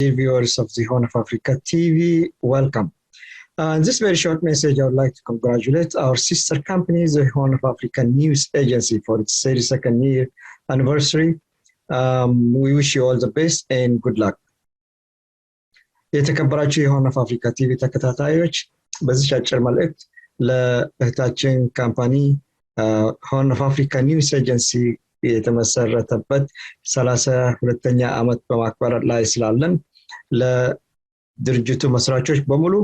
Dear viewers of the Horn of Africa T V, welcome. Uh, in this very short message, I would like to congratulate our sister company, the Horn of Africa News Agency, for its thirty-second year anniversary. Um, we wish you all the best and good luck. የተከበራችሁ የ Horn of Africa T V ተከታታዮች፣ በዚህ አጭር መልእክት ለእህታችን ካምፓኒ Horn of Africa News Agency የተመሰረተበት ሰላሳ ሁለተኛ ዓመት በማክበር ላይ ስላለን ለድርጅቱ መስራቾች በሙሉ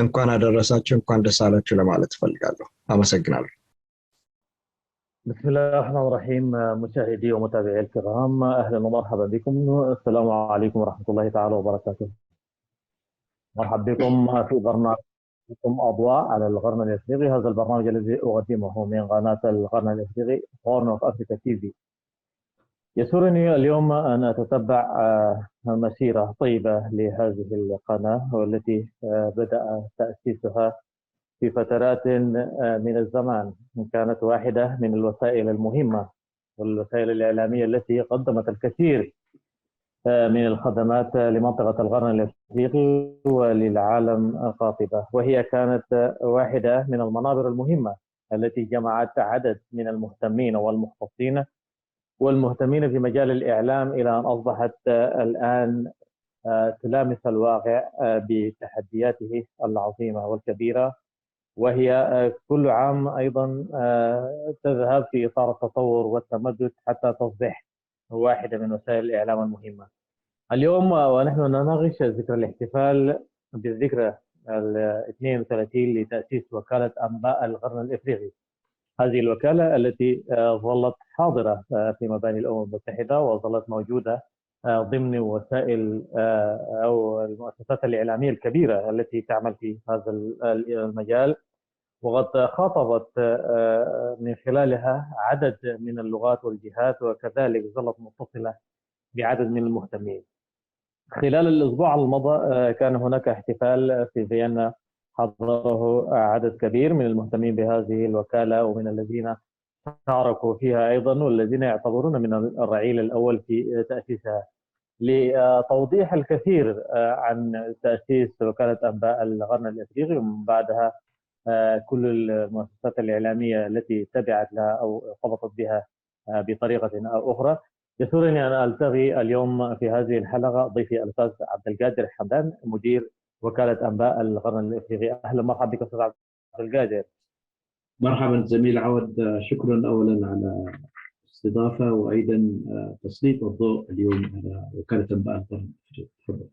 እንኳን አደረሳችሁ፣ እንኳን ደስ አላችሁ ለማለት እፈልጋለሁ። አመሰግናለሁ። بسم الله الرحمن الرحيم. مشاهدي ومتابعي الكرام، أهلا ومرحبا بكم. السلام عليكم ورحمة الله تعالى وبركاته. مرحبا بكم في برنامجكم أضواء على القرن الإفريقي. هذا البرنامج الذي أقدمه من قناة القرن الإفريقي، Horn of Africa T V. يسرني اليوم أن أتتبع آه، مسيرة طيبة لهذه القناة، والتي آه، بدأ تأسيسها في فترات آه، من الزمان. كانت واحدة من الوسائل المهمة والوسائل الإعلامية التي قدمت الكثير آه، من الخدمات لمنطقة القرن الإفريقي وللعالم قاطبة، وهي كانت واحدة من المنابر المهمة التي جمعت عدد من المهتمين والمختصين والمهتمين في مجال الإعلام، إلى أن أصبحت آه، الآن آه، تلامس الواقع آه، بتحدياته العظيمة والكبيرة، وهي آه، كل عام أيضا آه، تذهب في إطار التطور والتمدد حتى تصبح واحدة من وسائل الإعلام المهمة. اليوم آه، ونحن نناقش ذكرى الاحتفال بالذكرى ال اثنين وثلاثين لتأسيس وكالة أنباء القرن الإفريقي. هذه الوكالة التي آه، ظلت حاضرة آه، في مباني الأمم المتحدة، وظلت موجودة آه، ضمن وسائل آه، أو المؤسسات الإعلامية الكبيرة التي تعمل في هذا ال- المجال، وقد خاطبت آه، من خلالها عدد من اللغات والجهات، وكذلك ظلت متصلة بعدد من المهتمين. خلال الأسبوع المضى آه، كان هناك احتفال في فيينا حضره عدد كبير من المهتمين بهذه الوكالة ومن الذين شاركوا فيها أيضا، والذين يعتبرون من الرعيل الأول في تأسيسها. لتوضيح الكثير آه، عن تأسيس وكالة أنباء القرن الإفريقي، ومن بعدها آه، كل المؤسسات الإعلامية التي تبعت لها أو ارتبطت بها آه، بطريقة أو أخرى. يسرني أن ألتقي اليوم في هذه الحلقة ضيفي الأستاذ عبد القادر حمدان، مدير وكالة أنباء القرن الإفريقي. أهلا، مرحبا بك أستاذ عبد القادر. مرحبا زميل عوض، آه، شكرا أولا على الاستضافة، وأيضا آه، تسليط الضوء اليوم على وكالة أنباء القرن الإفريقي. تفضل.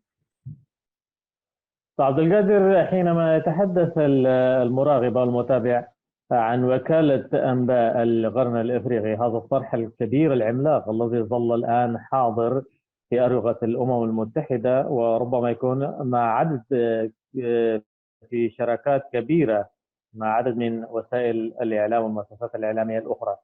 أستاذ عبد القادر، حينما يتحدث ال- المراقب أو المتابع عن وكالة أنباء القرن الإفريقي، هذا الطرح الكبير العملاق الذي ظل الآن حاضر في أروقة الأمم المتحدة، وربما يكون مع عدد آه، آه، في شراكات كبيرة مع عدد من وسائل الإعلام والمؤسسات الإعلامية الأخرى.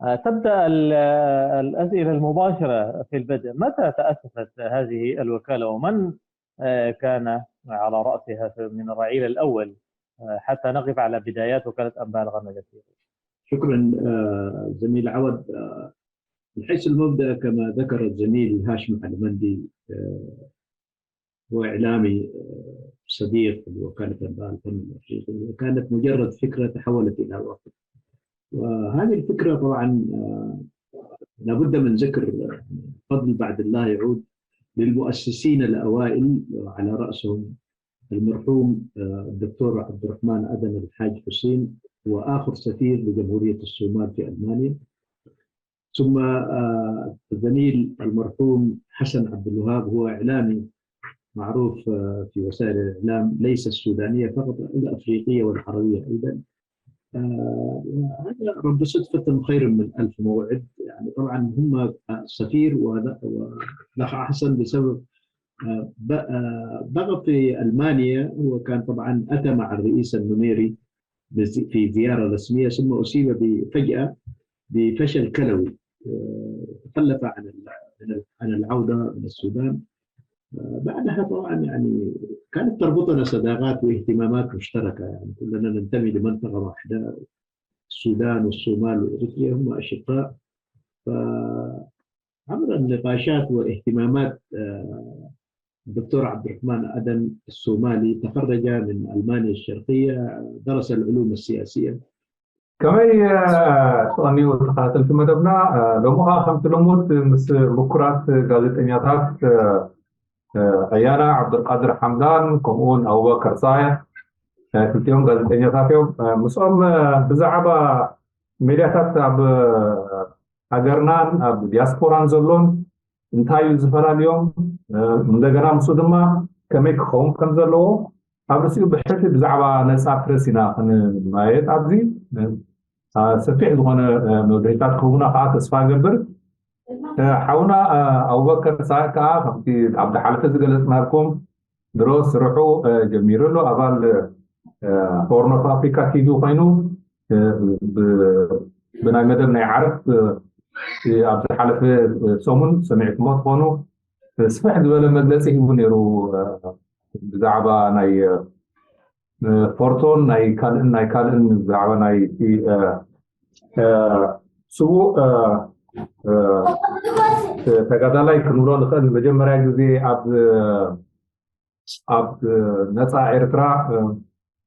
آه، تبدأ ال- آه، الأسئلة المباشرة في البدء. متى تأسست هذه الوكالة، ومن آه، كان على رأسها من الرعيل الأول آه، حتى نقف على بدايات وكالة أنباء القرن الإفريقي؟ شكرا آه، زميل عوض. آه، من حيث المبدأ، كما ذكر الزميل هاشم علمندي، آه، هو إعلامي آه، صديق لوكالة أنباء القرن الإفريقي، وكانت مجرد فكرة تحولت إلى واقع. وهذه الفكرة طبعا آه، لابد من ذكر آه، فضل بعد الله يعود للمؤسسين الأوائل، وعلى رأسهم المرحوم آه، الدكتور عبد الرحمن أدم الحاج حسين، وآخر سفير لجمهورية الصومال في ألمانيا. ثم آه، الزميل المرحوم حسن عبد الوهاب، هو إعلامي معروف آه، في وسائل الإعلام، ليس السودانية فقط، الأفريقية والعربية أيضا. آه، وهذا رب صدفة خير من ألف موعد. يعني طبعا هم سفير وهذا، والأخ حسن بسبب آه، ب- آه، بقى في ألمانيا. هو كان طبعا أتى مع الرئيس النميري بزي- في زيارة رسمية، ثم أصيب ب- فجأة بفشل كلوي. آه، تخلف عن ال- عن ال- عن العودة إلى السودان. آه، بعدها طبعا يعني كانت تربطنا صداقات واهتمامات مشتركة، يعني كلنا ننتمي لمنطقة واحدة. السودان والصومال وإريتريا هم أشقاء. فعبر النقاشات واهتمامات آه، الدكتور عبد الرحمن آدم الصومالي، تخرج من ألمانيا الشرقية، درس العلوم السياسية. ከመይ ትቐንዩ ተኸታተልቲ መደብና? ሎሚ ከዓ ከምቲ ልሙድ ምስ ምኩራት ጋዜጠኛታት ኣያና ዓብዱልቃድር ሓምዳን ከምኡውን ኣቡበከር ሳያ፣ ክልቲኦም ጋዜጠኛታት እዮም። ምስኦም ብዛዕባ ሜድያታት ኣብ ሃገርናን ኣብ ዲያስፖራን ዘሎን እንታይ እዩ ዝፈላልዮም፣ እንደገና ምስኡ ድማ ከመይ ክኸውን ከም ዘለዎ ኣብ ርእሲኡ ብሕቲ ብዛዕባ ነፃ ፕረስ ኢና ክንማየጥ ኣብዚ። ሰፊሕ ዝኾነ መብርሂታት ክህቡና ከዓ ተስፋ እገብር። ሓውና ኣቡበከር ሳቅ ከዓ ከምቲ ኣብ ዝሓለፈ ዝገለፅናልኩም ድሮ ስርሑ ጀሚሩ ኣሎ። ኣባል ሆርን ኦፍ ኣፍሪካ ቲቪ ኮይኑ ብናይ መደብ ናይ ዓረብ ኣብ ዝሓለፈ ሰሙን ሰሚዕኩሞ ትኾኑ ስፍሕ ዝበለ መግለፂ ሂቡ ነይሩ ብዛዕባ ናይ ፎርቶን ናይ ካልእን ናይ ካልእን ብዛዕባ ናይ ስቡእ ተጋዳላይ ክንብሎ ንኽእል መጀመርያ ግዜ ኣብ ኣብ ነፃ ኤርትራ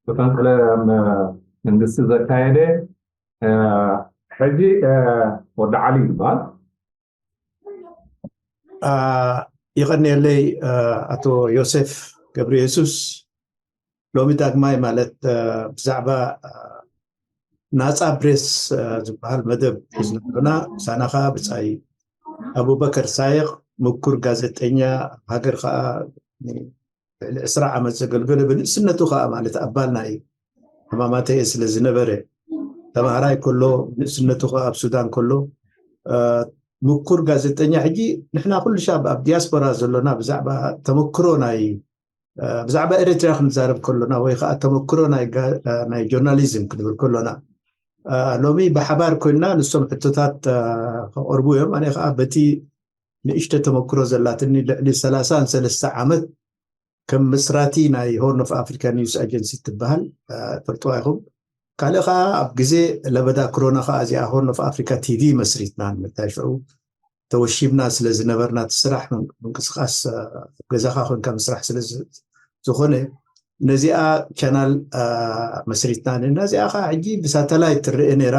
ብፈንቅለ መንግስቲ ዘካየደ ሕጂ ወዲ ዓሊ ይበሃል። ይቐንየለይ ኣቶ ዮሴፍ ገብረ የሱስ። ሎሚ ዳግማይ ማለት ብዛዕባ ናፃ ፕሬስ ዝበሃል መደብ ዝነበረና ሳናኻ ብፃይ ኣቡበከር ሳይቕ ምኩር ጋዜጠኛ ኣብ ሃገር ከዓ ልዕሊ ዕስራ ዓመት ዘገልገለ ብንእስነቱ ከዓ ማለት ኣባል ናይ ሕማማተ ስለ ዝነበረ ተማሃራይ ከሎ ንእስነቱ ከዓ ኣብ ሱዳን ከሎ ምኩር ጋዜጠኛ ሕጂ ንሕና ኩሉ ሻብ ኣብ ዲያስፖራ ዘሎና ብዛዕባ ተመክሮ ናይ ብዛዕባ ኤርትራ ክንዛረብ ከሎና ወይ ከዓ ተመክሮ ናይ ጆርናሊዝም ክንብል ከሎና ሎሚ ብሓባር ኮይንና ንሶም ሕቶታት ከቐርቡ እዮም። ኣነ ከዓ በቲ ንእሽተ ተመክሮ ዘላትኒ ልዕሊ ሰላሳን ሰለስተ ዓመት ከም መስራቲ ናይ ሆርን ኦፍ ኣፍሪካ ኒውስ ኣጀንሲ ትበሃል ትፈልጥዋ ኢኹም። ካልእ ከዓ ኣብ ግዜ ለበዳ ክሮና ከዓ እዚኣ ሆርን ኦፍ ኣፍሪካ ቲቪ መስሪትና ንምታይ ሽዑ ተወሺብና ስለ ዝነበርና እቲ ስራሕ ምንቅስቃስ ገዛኻ ኮንካ ምስራሕ ስለ ዝኾነ ነዚኣ ቻናል መስሪትና ነዚኣ ከዓ ሕጂ ብሳተላይት ትረአ ነይራ።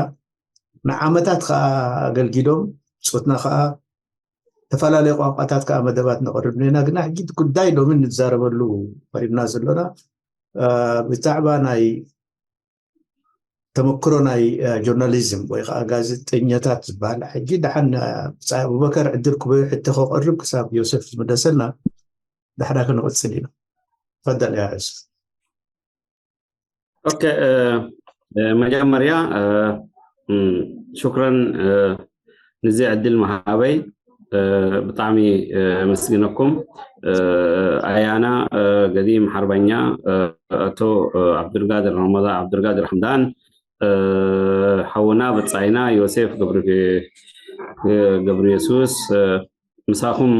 ንዓመታት ከዓ ኣገልጊሎም ፆትና ከዓ ዝተፈላለዩ ቋንቋታት ከዓ መደባት ነቕርብ ነና ግና ሕጂ ጉዳይ ሎሚ ንዛረበሉ ቀሪብና ዘሎና ብዛዕባ ናይ ተመክሮ ናይ ጆርናሊዝም ወይ ከዓ ጋዜጠኛታት ዝበሃል ሕጂ ደሓን ብፃይ ኣቡበከር ዕድል ክበዩ ሕቶ ከቐርብ ክሳብ ዮሴፍ ዝምለሰልና ዳሕዳ ክንቕፅል ኢና። ፈደል ያ ዮሴፍ። ኦኬ መጀመርያ ሽክረን ንዚ ዕድል መሃበይ ብጣዕሚ ኣመስግነኩም። ኣያና ገዲም ሓርበኛ ኣቶ ዓብዱልቃድር ረመዳን ዓብዱልቃድር ሓምዳን ሓውና ብጻይና ዮሴፍ ገብረ ኢየሱስ ምሳኹም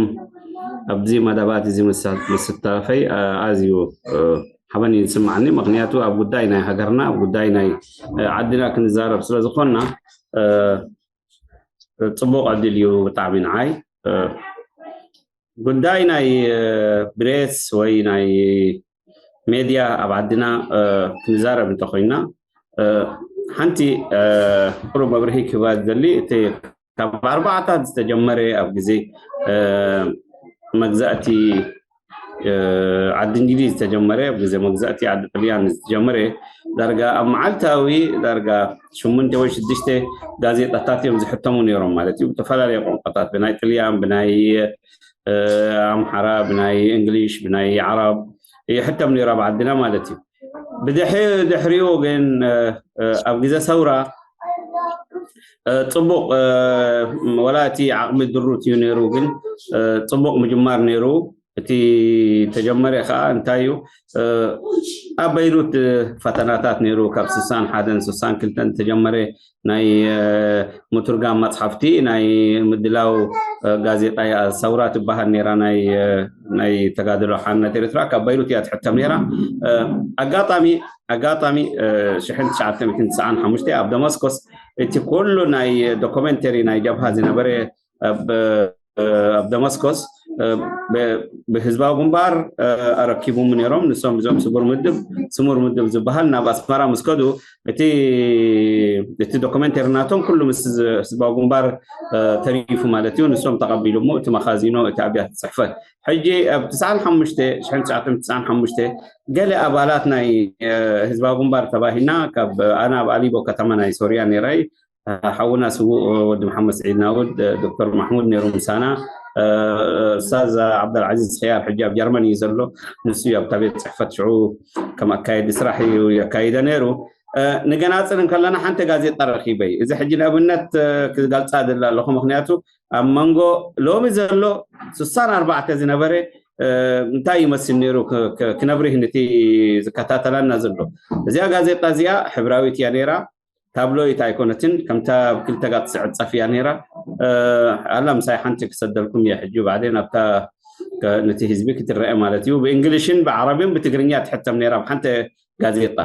ኣብዚ መደባት እዚ ምስታፈይ ኣዝዩ ሓበን እዩ ዝስማዓኒ። ምክንያቱ ኣብ ጉዳይ ናይ ሃገርና ኣብ ጉዳይ ናይ ዓድና ክንዛረብ ስለ ዝኾንና ጽቡቕ ዕድል እዩ ብጣዕሚ ንዓይ። ጉዳይ ናይ ፕሬስ ወይ ናይ ሜድያ ኣብ ዓድና ክንዛረብ እንተኮይና ሓንቲ ቁሩብ መብርሂ ክህባ ዝደሊ እቲ ካብ ኣርባዓታት ዝተጀመረ ኣብ ግዜ መግዛእቲ ዓዲ እንግሊዝ ዝተጀመረ ኣብ ግዜ መግዛእቲ ዓዲ ጥልያን ዝተጀመረ ዳርጋ ኣብ መዓልታዊ ዳርጋ ሽሙንተ ወይ ሽዱሽተ ጋዜጣታት እዮም ዝሕተሙ ነይሮም ማለት እዩ። ብተፈላለየ ቋንቋታት ብናይ ጥልያን ብናይ ኣምሓራ ብናይ እንግሊሽ ብናይ ዓረብ ይሕተም ነይሩ ኣብ ዓድና ማለት እዩ። ብድሕሪኡ ግን ኣብ ግዜ ሰውራ ፅቡቅ ወላ እቲ ዓቅሚ ድሩት እዩ ነይሩ ግን ፅቡቅ ምጅማር ነይሩ። እቲ ተጀመረ ከዓ እንታይ እዩ ኣብ በይሩት ፈተናታት ነይሩ ካብ ስሳን ሓደን ስሳን ክልተን ተጀመረ ናይ ምትርጋም መፅሓፍቲ ናይ ምድላው ጋዜጣ ሰውራ ትበሃል ነይራ ናይ ተጋድሎ ሓርነት ኤርትራ ካብ በይሩት እያ ትሕተም ነይራ። ኣጋጣሚ ኣጋጣሚ ሽሕን ትሽዓተ ሚእትን ትስዓን ሓሙሽተ ኣብ ደመስኮስ እቲ ኩሉ ናይ ዶኩመንተሪ ናይ ጀብሃ ዝነበረ ኣብ ደመስኮስ ብህዝባዊ ግንባር ኣረኪቡም ነይሮም። ንሶም እዞም ስሙር ምድብ ስሙር ምድብ ዝበሃል ናብ ኣስመራ ምስ ከዱ እቲ እቲ ዶክመንተሪ ናቶም ኩሉ ምስ ህዝባዊ ግንባር ተሪፉ ማለት እዩ። ንሶም ተቐቢሎሞ እቲ መኻዚኖ እቲ ኣብያተ ፅሕፈት። ሕጂ ኣብ ትስዓን ሓሙሽተ ሽሕን ትሽዓተ ሚእትን ትስዓን ሓሙሽተ ገለ ኣባላት ናይ ህዝባዊ ግንባር ተባሂና ካብ ኣነ ኣብ ኣሊቦ ከተማ ናይ ሶርያ ነይረ። ሓውና ስዉእ ወዲ መሓመድ ስዒድ ናውድ ዶክተር ማሕሙድ ነይሩ ምሳና። ኡስታዝ ዓብደልዓዚዝ ኽያር ሕጂ ኣብ ጀርመን እዩ ዘሎ። ንሱ እዩ ኣብታ ቤት ፅሕፈት ሽዑ ከም ኣካየዲ ስራሕ እዩ የካይደ ነይሩ። ንገናፅል እንከለና ሓንቲ ጋዜጣ ረኪበይ። እዚ ሕጂ ንኣብነት ክገልፃ ዝላ ኣለኹ። ምክንያቱ ኣብ መንጎ ሎሚ ዘሎ ስሳን ኣርባዕተ ዝነበረ እንታይ ይመስል ነይሩ ክነብሪህ ነቲ ዝከታተላና ዘሎ። እዚኣ ጋዜጣ እዚኣ ሕብራዊት እያ ነይራ። ታብሎይት ኣይኮነትን፣ ከምታ ኣብ ክልተ ጋት ትዕፀፍ እያ ነይራ። ኣላ ምሳይ ሓንቲ ክሰደልኩም እየ ሕጂ ባዕደን ኣብታ ነቲ ህዝቢ ክትረአ ማለት እዩ። ብእንግሊሽን ብዓረብን ብትግርኛ ትሕተም ነይራ። ሓንቲ ጋዜጣ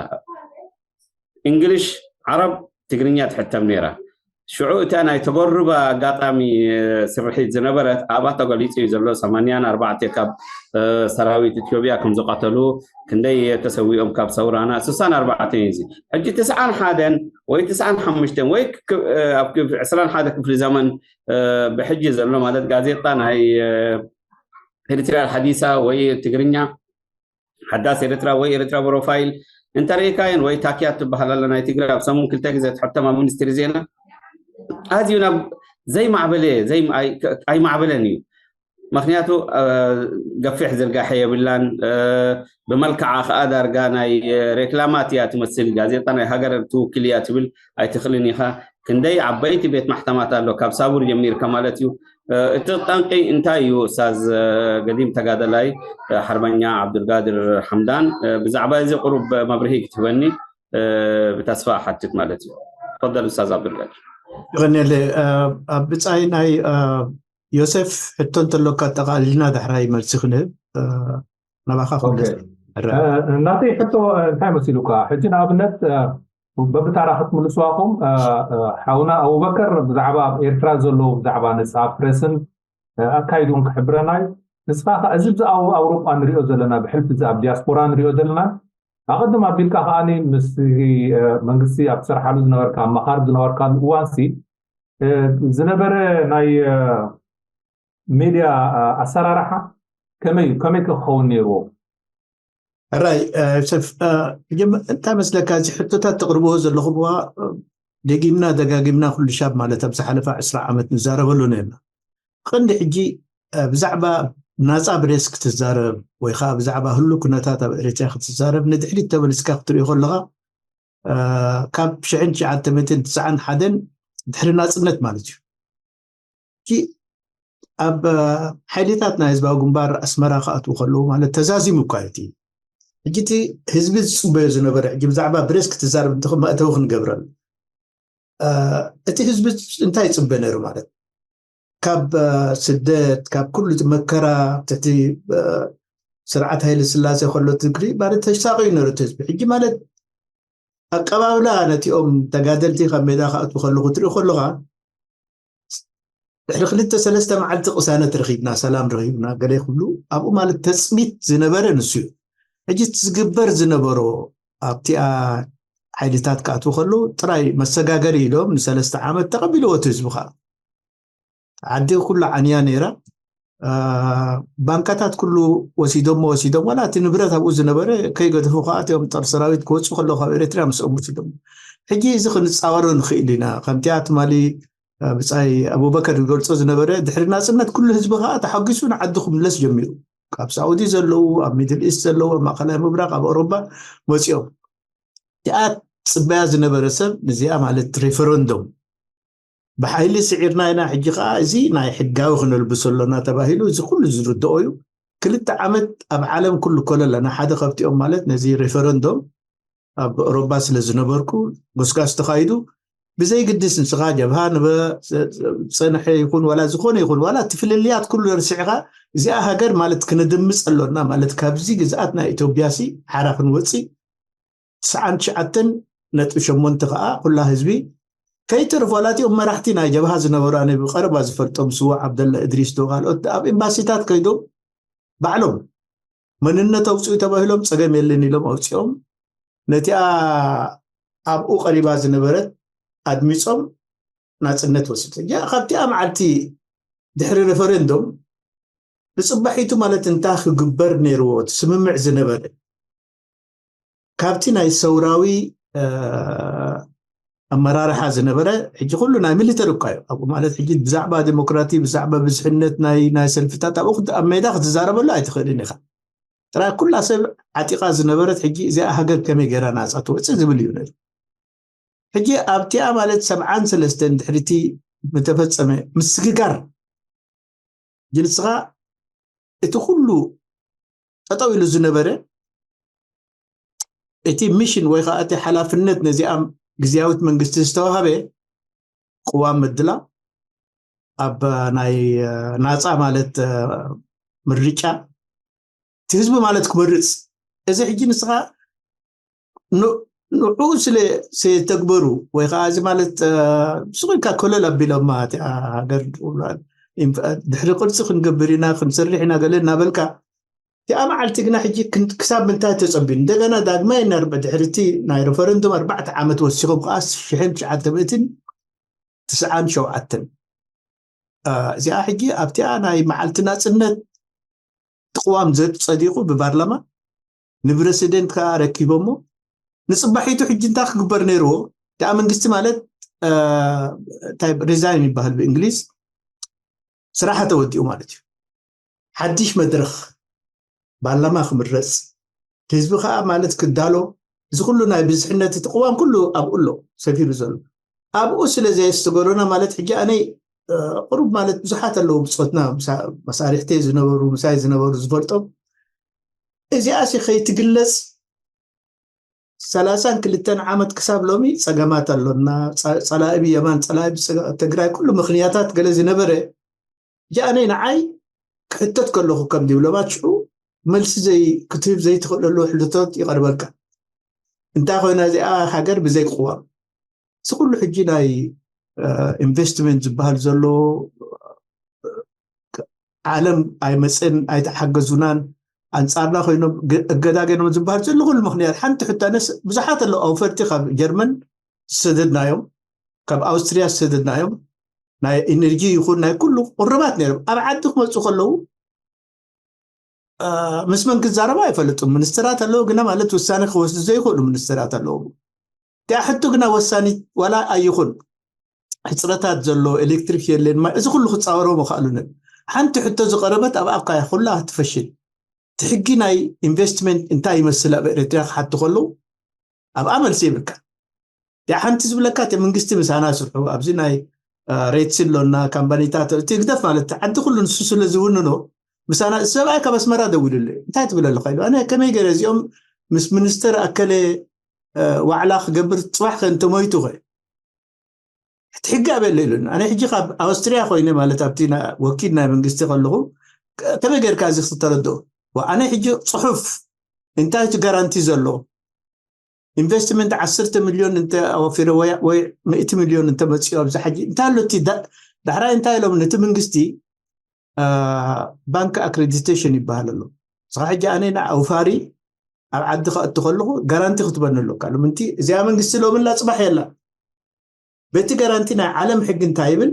እንግሊሽ፣ ዓረብ፣ ትግርኛ ትሕተም ነይራ። ሽዑ እታ ናይ ተጎርባ ኣጋጣሚ ስርሒት ዝነበረት ኣብኣ ተገሊፁ እዩ ዘሎ። ሰማንያን ኣርባዕተ ካብ ሰራዊት ኢትዮጵያ ከም ዝቐተሉ፣ ክንደይ ተሰዊኦም ካብ ሰውራና። ስሳን ኣርባዕተን እዩ እዚ። ሕጂ ትስዓን ሓደን ወይ ትስዓን ሓሙሽተን ወይ ኣብ ዕስራን ሓደ ክፍሊ ዘመን ብሕጂ ዘሎ ማለት ጋዜጣ ናይ ኤሪትሪያ ሓዲሳ ወይ ትግርኛ ሓዳስ ኤርትራ ወይ ኤርትራ ፕሮፋይል እንተሪእካየን ወይ ታኪያ ትበሃል ኣላ ናይ ትግራይ ኣብ ሰሙን ክልተ ግዜ ትሕተም ኣብ ሚኒስትሪ ዜና ኣዝዩ ናብ ዘይማዕበለ ኣይማዕበለን እዩ። ምክንያቱ ገፊሕ ዝርጋሐ የብላን። ብመልክዓ ከዓ ዳርጋ ናይ ሬክላማት እያ ትመስል። ጋዜጣ ናይ ሃገር ትውክል እያ ትብል ኣይትኽልን ኢኻ። ክንደይ ዓበይቲ ቤት ማሕተማት ኣሎ ካብ ሳቡር ጀሚርካ ማለት እዩ። እቲ ጠንቂ እንታይ እዩ ኡስታዝ ገዲም ተጋደላይ ሓርበኛ ዓብዱልቃድር ሓምዳን ብዛዕባ እዚ ቁሩብ መብርሂ ክትህበኒ ብተስፋ እሓትት ማለት እዩ። ተፈደል ኡስታዝ ዓብዱልቃድር። ይቐንየለ ኣብ ብጻይ ናይ ዮሴፍ ሕቶ እንተሎካ ኣጠቓሊልና ዳሕራይ መልሲ ክንህብ ናባኻ ክምለስ። ናተይ ሕቶ እንታይ መሲሉካ? ሕጂ ንኣብነት በብታራ ክትምልስዋኹም ሓውና ኣቡበከር ብዛዕባ ኣብ ኤርትራ ዘለዉ ብዛዕባ ነፃ ፕሬስን ኣካይድኡን ክሕብረናይ። ንስኻ ከ እዚ ብዚ ኣብ ኣውሮጳ ንሪኦ ዘለና ብሕልፊ እዚ ኣብ ዲያስፖራ ንሪኦ ዘለና ኣቐድም ኣቢልካ ከኣ ምስ መንግስቲ ኣብ ትሰርሓሉ ዝነበርካ ኣማኻሪ ዝነበርካሉ እዋንሲ ዝነበረ ናይ ሜድያ ኣሰራርሓ ከመይ ከመይ ክኸውን ነይርዎ? ሕራይ ዮሴፍ፣ እንታይ መስለካ፣ እዚ ሕቶታት ተቕርብዎ ዘለኹም ደጊምና ደጋጊምና ኩሉ ሻብ ማለት ኣብ ዝሓለፈ ዕስራ ዓመት ንዛረበሉ ነርና። ቀንዲ ሕጂ ብዛዕባ ናፃ ብሬስ ክትዛረብ ወይ ከዓ ብዛዕባ ህሉ ኩነታት ኣብ ኤርትራ ክትዛረብ ንድሕሪት ተመሊስካ ክትሪኦ ከለካ ካብ ሽሕን ትሽዓተ ሚእትን ትስዓን ሓደን ድሕሪ ናፅነት ማለት እዩ። ሕጂ ኣብ ሓይልታት ናይ ህዝባዊ ግንባር ኣስመራ ክኣትዉ ከለዉ ማለት ተዛዚሙ እኳ እቲ ሕጂ እቲ ህዝቢ ዝፅበዮ ዝነበረ ሕጂ ብዛዕባ ብሬስ ክትዛረብ እንተ መእተዊ ክንገብረሉ እቲ ህዝቢ እንታይ ይፅበ ነይሩ ማለት ካብ ስደት ካብ ኩሉ መከራ ትሕቲ ስርዓት ሃይለ ስላሴ ከሎ ትግሪ ማለት ተሳቂዩ ነሩ እቲ ህዝቢ ሕጂ ማለት ኣቀባብላ ነቲኦም ተጋደልቲ ካብ ሜዳ ክኣትዉ ከለኹ ትርኢ ከለኻ ድሕሪ ክልተ ሰለስተ መዓልቲ ቅሳነት ረኺብና ሰላም ረኺብና ገለ ክብሉ ኣብኡ ማለት ተፅቢት ዝነበረ ንሱ እዩ። ሕጂ ዝግበር ዝነበሮ ኣብቲኣ ሓይልታት ክኣትዉ ከለዉ ጥራይ መሰጋገሪ ኢሎም ንሰለስተ ዓመት ተቐቢልዎ እቲ ህዝቢ ከዓ ዓዲ ኩሉ ዓንያ ነይራ። ባንካታት ኩሉ ወሲዶሞ ወሲዶም ዋላ እቲ ንብረት ኣብኡ ዝነበረ ከይገድፉ ከዓ እቲኦም ጦር ሰራዊት ክወፁ ከለዉ ካብ ኤርትራ ምስኦም ወሲዶሞ። ሕጂ እዚ ክንፃወሮ ንኽእል ኢና ከምቲኣ ትማሊ ብፃይ ኣቡበከር ዝገልፆ ዝነበረ ድሕሪ ናፅነት ኩሉ ህዝቢ ከዓ ተሓጒሱ ንዓዱ ክምለስ ጀሚሩ። ካብ ሳዑዲ ዘለዉ ኣብ ሚድል ኢስት ዘለዉ ኣብ ማእከላይ ምብራቅ ኣብ ኣውሮፓ መፂኦም እቲኣ ፅበያ ዝነበረ ሰብ ንዚኣ ማለት ሬፈረንዶም ብሓይሊ ስዒርና ኢና ሕጂ ከዓ እዚ ናይ ሕጋዊ ክነልብሶ ኣሎና ተባሂሉ እዚ ኩሉ ዝርድኦ እዩ። ክልተ ዓመት ኣብ ዓለም ኩሉ ኮለ ኣለና ሓደ ካብቲኦም ማለት ነዚ ሬፈረንዶም ኣብ ኦሮባ ስለ ዝነበርኩ ጎስጋስ ተኻይዱ ብዘይግድስ ንስኻ ጀብሃ ነበ ፀንሐ ይኹን ዋላ ዝኾነ ይኹን ዋላ እቲ ፍልልያት ኩሉ ርሲዕኻ እዚኣ ሃገር ማለት ክነድምፅ ኣሎና ማለት ካብዚ ግዝኣት ናይ ኢትዮጵያ ሲ ሓራ ክንወፅእ ትስዓን ትሽዓተን ነጥቢ ሸሞንተ ከዓ ኩላ ህዝቢ ከይተርፍ ዋላ እቲኦም መራሕቲ ናይ ጀብሃ ዝነበሩ፣ ኣነ ብቐረባ ዝፈልጦም፣ ስዋ ዓብደላ እድሪስ ዶ ካልኦት፣ ኣብ ኤምባሲታት ከይዶም ባዕሎም መንነት ኣውፅኡ ተባሂሎም ጸገም የለን ኢሎም ኣውፅኦም፣ ነቲኣ ኣብኡ ቀሪባ ዝነበረት ኣድሚፆም ናፅነት ወሲዱ። ያ ካብቲኣ መዓልቲ ድሕሪ ሬፈረንዱም ንፅባሒቱ ማለት እንታይ ክግበር ነይርዎ እቲ ስምምዕ ዝነበረ ካብቲ ናይ ሰውራዊ ኣመራርሓ ዝነበረ፣ ሕጂ ኩሉ ናይ ሚሊተሪ እኳ እዩ ኣብኡ። ማለት ሕጂ ብዛዕባ ዴሞክራሲ፣ ብዛዕባ ብዝሕነት ናይ ናይ ሰልፍታት ኣብኡ ኣብ ሜዳ ክትዛረበሉ ኣይትኽእልን ኢኻ። ጥራይ ኩላ ሰብ ዓጢቓ ዝነበረት ሕጂ እዚኣ ሃገር ከመይ ገይራ ናፃ ትወፅእ ዝብል እዩ ነይሩ። ሕጂ ኣብቲኣ ማለት ሰብዓን ሰለስተን ድሕሪቲ ምተፈፀመ ምስግጋር ጅልስኻ እቲ ኩሉ ጠጠው ኢሉ ዝነበረ እቲ ሚሽን ወይ ከዓ እቲ ሓላፍነት ነዚኣ ግዝያዊት መንግስቲ ዝተዋሃበ ቅዋም ምድላ ኣብ ናይ ናፃ ማለት ምርጫ እቲ ህዝቢ ማለት ክመርፅ እዚ ሕጂ ንስኻ ንዑ ስለ ዝተግበሩ ወይ ከዓ እዚ ማለት ስቕ ኢልካ ኮለል ኣቢሎማ እቲኣ ሃገር ድሕሪ ቅርፂ ክንገብር ኢና ክንሰርሕ ኢና ገለ እናበልካ እቲኣ መዓልቲ ግና ሕጂ ክሳብ ምንታይ ተፀቢዩ እንደገና ዳግማይ እናርበ ድሕርቲ ናይ ሬፈረንዱም ኣርባዕተ ዓመት ወሲኾም ከዓ ሽሕን ትሽዓተ ምእትን ትስዓን ሸውዓተን እዚኣ ሕጂ ኣብቲኣ ናይ መዓልቲ ናፅነት ትቅዋም ጸዲቁ ብባርላማ ንፕረሲደንት ከዓ ረኪቦሞ ንፅባሒቱ ሕጂ እንታይ ክግበር ነይርዎ ደኣ መንግስቲ ማለት እንታይ ሪዛይን ይበሃል ብእንግሊዝ ስራሓ ተወዲኡ ማለት እዩ ሓድሽ መድረክ ባርላማ ክምረፅ ህዝቢ ከዓ ማለት ክዳሎ እዚ ኩሉ ናይ ብዝሕነት እቲ ቅዋም ኩሉ ኣብኡ ኣሎ ሰፊሩ ዘሎ ኣብኡ ስለ ዘየስተገሎና ማለት ሕጂ ኣነይ ቁሩብ ማለት ብዙሓት ኣለዉ ብፆትና መሳሪሕተይ ዝነበሩ ምሳይ ዝነበሩ ዝፈልጦም እዚኣሲ ከይትግለፅ ሰላሳን ክልተን ዓመት ክሳብ ሎሚ ፀገማት ኣሎና ፀላኢ ብየማን ፀላኢ ትግራይ ኩሉ ምክንያታት ገለ ዝነበረ ጃኣነይ ንዓይ ክሕተት ከለኹ ከም ዲብሎማት ሽዑ መልሲ ዘይ ክትህብ ዘይትኽእለሉ ሕልቶት ይቐርበልካ እንታይ ኮይና እዚኣ ሃገር ብዘይ ቅዋም እዚ ኩሉ ሕጂ ናይ ኢንቨስትመንት ዝበሃል ዘሎ ዓለም ኣይመፅን ኣይተሓገዙናን ኣንፃርና ኮይኖም እገዳ ገይሮም ዝበሃል ዘሎ ኩሉ ምክንያት ሓንቲ ሕቶ ኣነስ ብዙሓት ኣለዉ ኣውፈርቲ ካብ ጀርመን ዝሰደድናዮም ካብ ኣውስትሪያ ዝሰደድናዮም ናይ ኢነርጂ ይኹን ናይ ኩሉ ቁርባት ነይሮም ኣብ ዓዲ ክመፁ ከለዉ ምስ መን ክዛረቡ ኣይፈልጡን ምኒስትራት ኣለዉ ግና ማለት ውሳነ ክወስዱ ዘይኽእሉ ምኒስትራት ኣለዉ እቲኣ ሕቶ ግና ወሳኒት ዋላ ኣይኹን ሕፅረታት ዘሎ ኤሌክትሪክ የለን ማይ እዚ ኩሉ ክፃወሮ ምኽኣሉንን ሓንቲ ሕቶ ዝቀረበት ኣብ ኣካያ ኩላ ትፈሽል እቲ ሕጊ ናይ ኢንቨስትመንት እንታይ ይመስል ኣብ ኤርትራ ክሓቱ ከለዉ ኣብኣ መልሲ ይብልካ ያ ሓንቲ ዝብለካ እቲ መንግስቲ ምሳና ስርሑ ኣብዚ ናይ ሬትሲ ኣሎና ካምፓኒታት እቲ ህግደፍ ማለት ዓዲ ኩሉ ንሱ ስለ ዝውንኖ ምሳና ሰብኣይ ካብ ኣስመራ ደዊሉሉ እንታይ ትብል ኣለካ ኢሉ ኣነ ከመይ ገይረ እዚኦም ምስ ሚኒስተር ኣከለ ዋዕላ ክገብር ፅባሕ ከ እንተሞይቱ ከ እቲ ሕጊ ኣበለ ኢሉኒ ኣነ ሕጂ ካብ ኣውስትሪያ ኮይነ ማለት ኣብቲ ወኪል ናይ መንግስቲ ከለኹ ከመይ ገይርካ እዚ ክትተረድኦ ኣነ ሕጂ ፅሑፍ እንታይ እቲ ጋራንቲ ዘሎ ኢንቨስትመንት ዓሰርተ ሚልዮን እንተ ኣወፊረ ወይ ወይ ሚእቲ ሚልዮን እንተ መፅኡ ኣብዚ ሕጂ እንታይ ኣሎ እቲ ዳሕራይ እንታይ ኢሎም ነቲ መንግስቲ ባንክ ኣክሬዲቴሽን ይበሃል ኣሎ እስኻ ሕጂ ኣነ ንኣውፋሪ ኣብ ዓዲ ከእቱ ከለኹ ጋራንቲ ክትበኒ ኣለካ ሎምንቲ እዚኣ መንግስቲ ሎምላ ፅባሕ የላ በቲ ጋራንቲ ናይ ዓለም ሕጊ እንታይ ይብል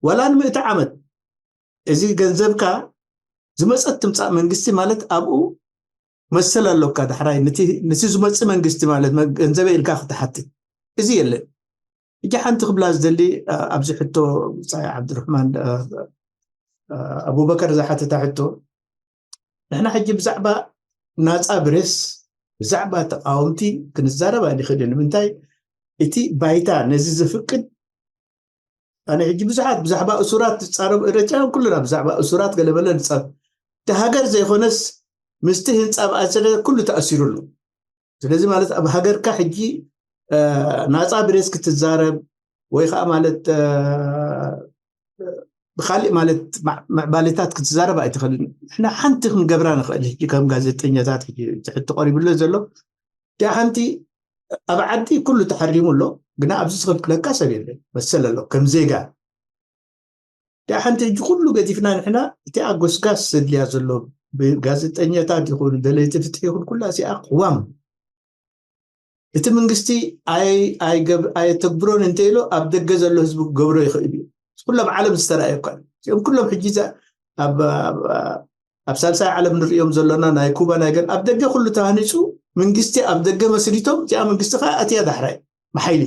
ዋላ ንምእቲ ዓመት እዚ ገንዘብካ ዝመፀት ትምፃእ መንግስቲ ማለት ኣብኡ መሰል ኣሎካ ዳሕራይ ነቲ ዝመፅእ መንግስቲ ማለት ገንዘበ ኢልካ ክትሓትት እዚ የለን እጂ ሓንቲ ክብላ ዝደሊ ኣብዚ ሕቶ ብፃይ ዓብድርሕማን ኣቡበከር ዝሓተታ ሕቶ ንሕና ሕጂ ብዛዕባ ናፃ ብሬስ ብዛዕባ ተቃወምቲ ክንዛረብ ኣይንኽእልን ንምንታይ እቲ ባይታ ነዚ ዝፍቅድ ኣነ ሕጂ ብዙሓት ብዛዕባ እሱራት ዝፃረብ ኤረትራውያን ኩሉና ብዛዕባ እሱራት ገለመለ ንፃረብ እቲ ሃገር ዘይኮነስ ምስቲ ህንፃ ብኣሰለ ኩሉ ተኣሲሩ ኣሎ ስለዚ ማለት ኣብ ሃገርካ ሕጂ ናፃ ብሬስ ክትዛረብ ወይ ከዓ ማለት ብካሊእ ማለት ምዕባሌታት ክትዛረብ ኣይትኽእልን ንሕና ሓንቲ ክንገብራ ንኽእል ሕጂ ከም ጋዜጠኛታት ሕጂ ትሕቲ ቀሪብሎ ዘሎ እቲኣ ሓንቲ ኣብ ዓዲ ኩሉ ተሓሪሙ ኣሎ፣ ግና ኣብዚ ዝኽልክለካ ሰብ የለን። መሰል ኣሎ ከም ዜጋ። እቲኣ ሓንቲ ሕጂ ኩሉ ገዲፍና ንሕና እቲኣ ጎስጋስ ዘድልያ ዘሎ ብጋዜጠኛታት ይኹን ደለይቲ ፍትሒ ይኹን ኩላ እዚኣ ቅዋም እቲ መንግስቲ ኣይ- ኣይገብ- ኣየተግብሮን እንተኢሎ ኣብ ደገ ዘሎ ህዝቢ ክገብሮ ይኽእል እዩ። ኩሎም ዓለም ዝተረኣየ እኳ እዩ። እዚኦም ኩሎም ሕጂ እዛ ኣብ ኣብ- ኣብ ሳልሳይ ዓለም ንሪኦም ዘለና ናይ ኩባ ናይ ገል ኣብ ደገ ኩሉ ተሃኒፁ መንግስቲ ኣብ ደገ መስሪቶም እዚኣ መንግስቲ ከዓ ኣትያ ዳሕራይ ብሓይሊ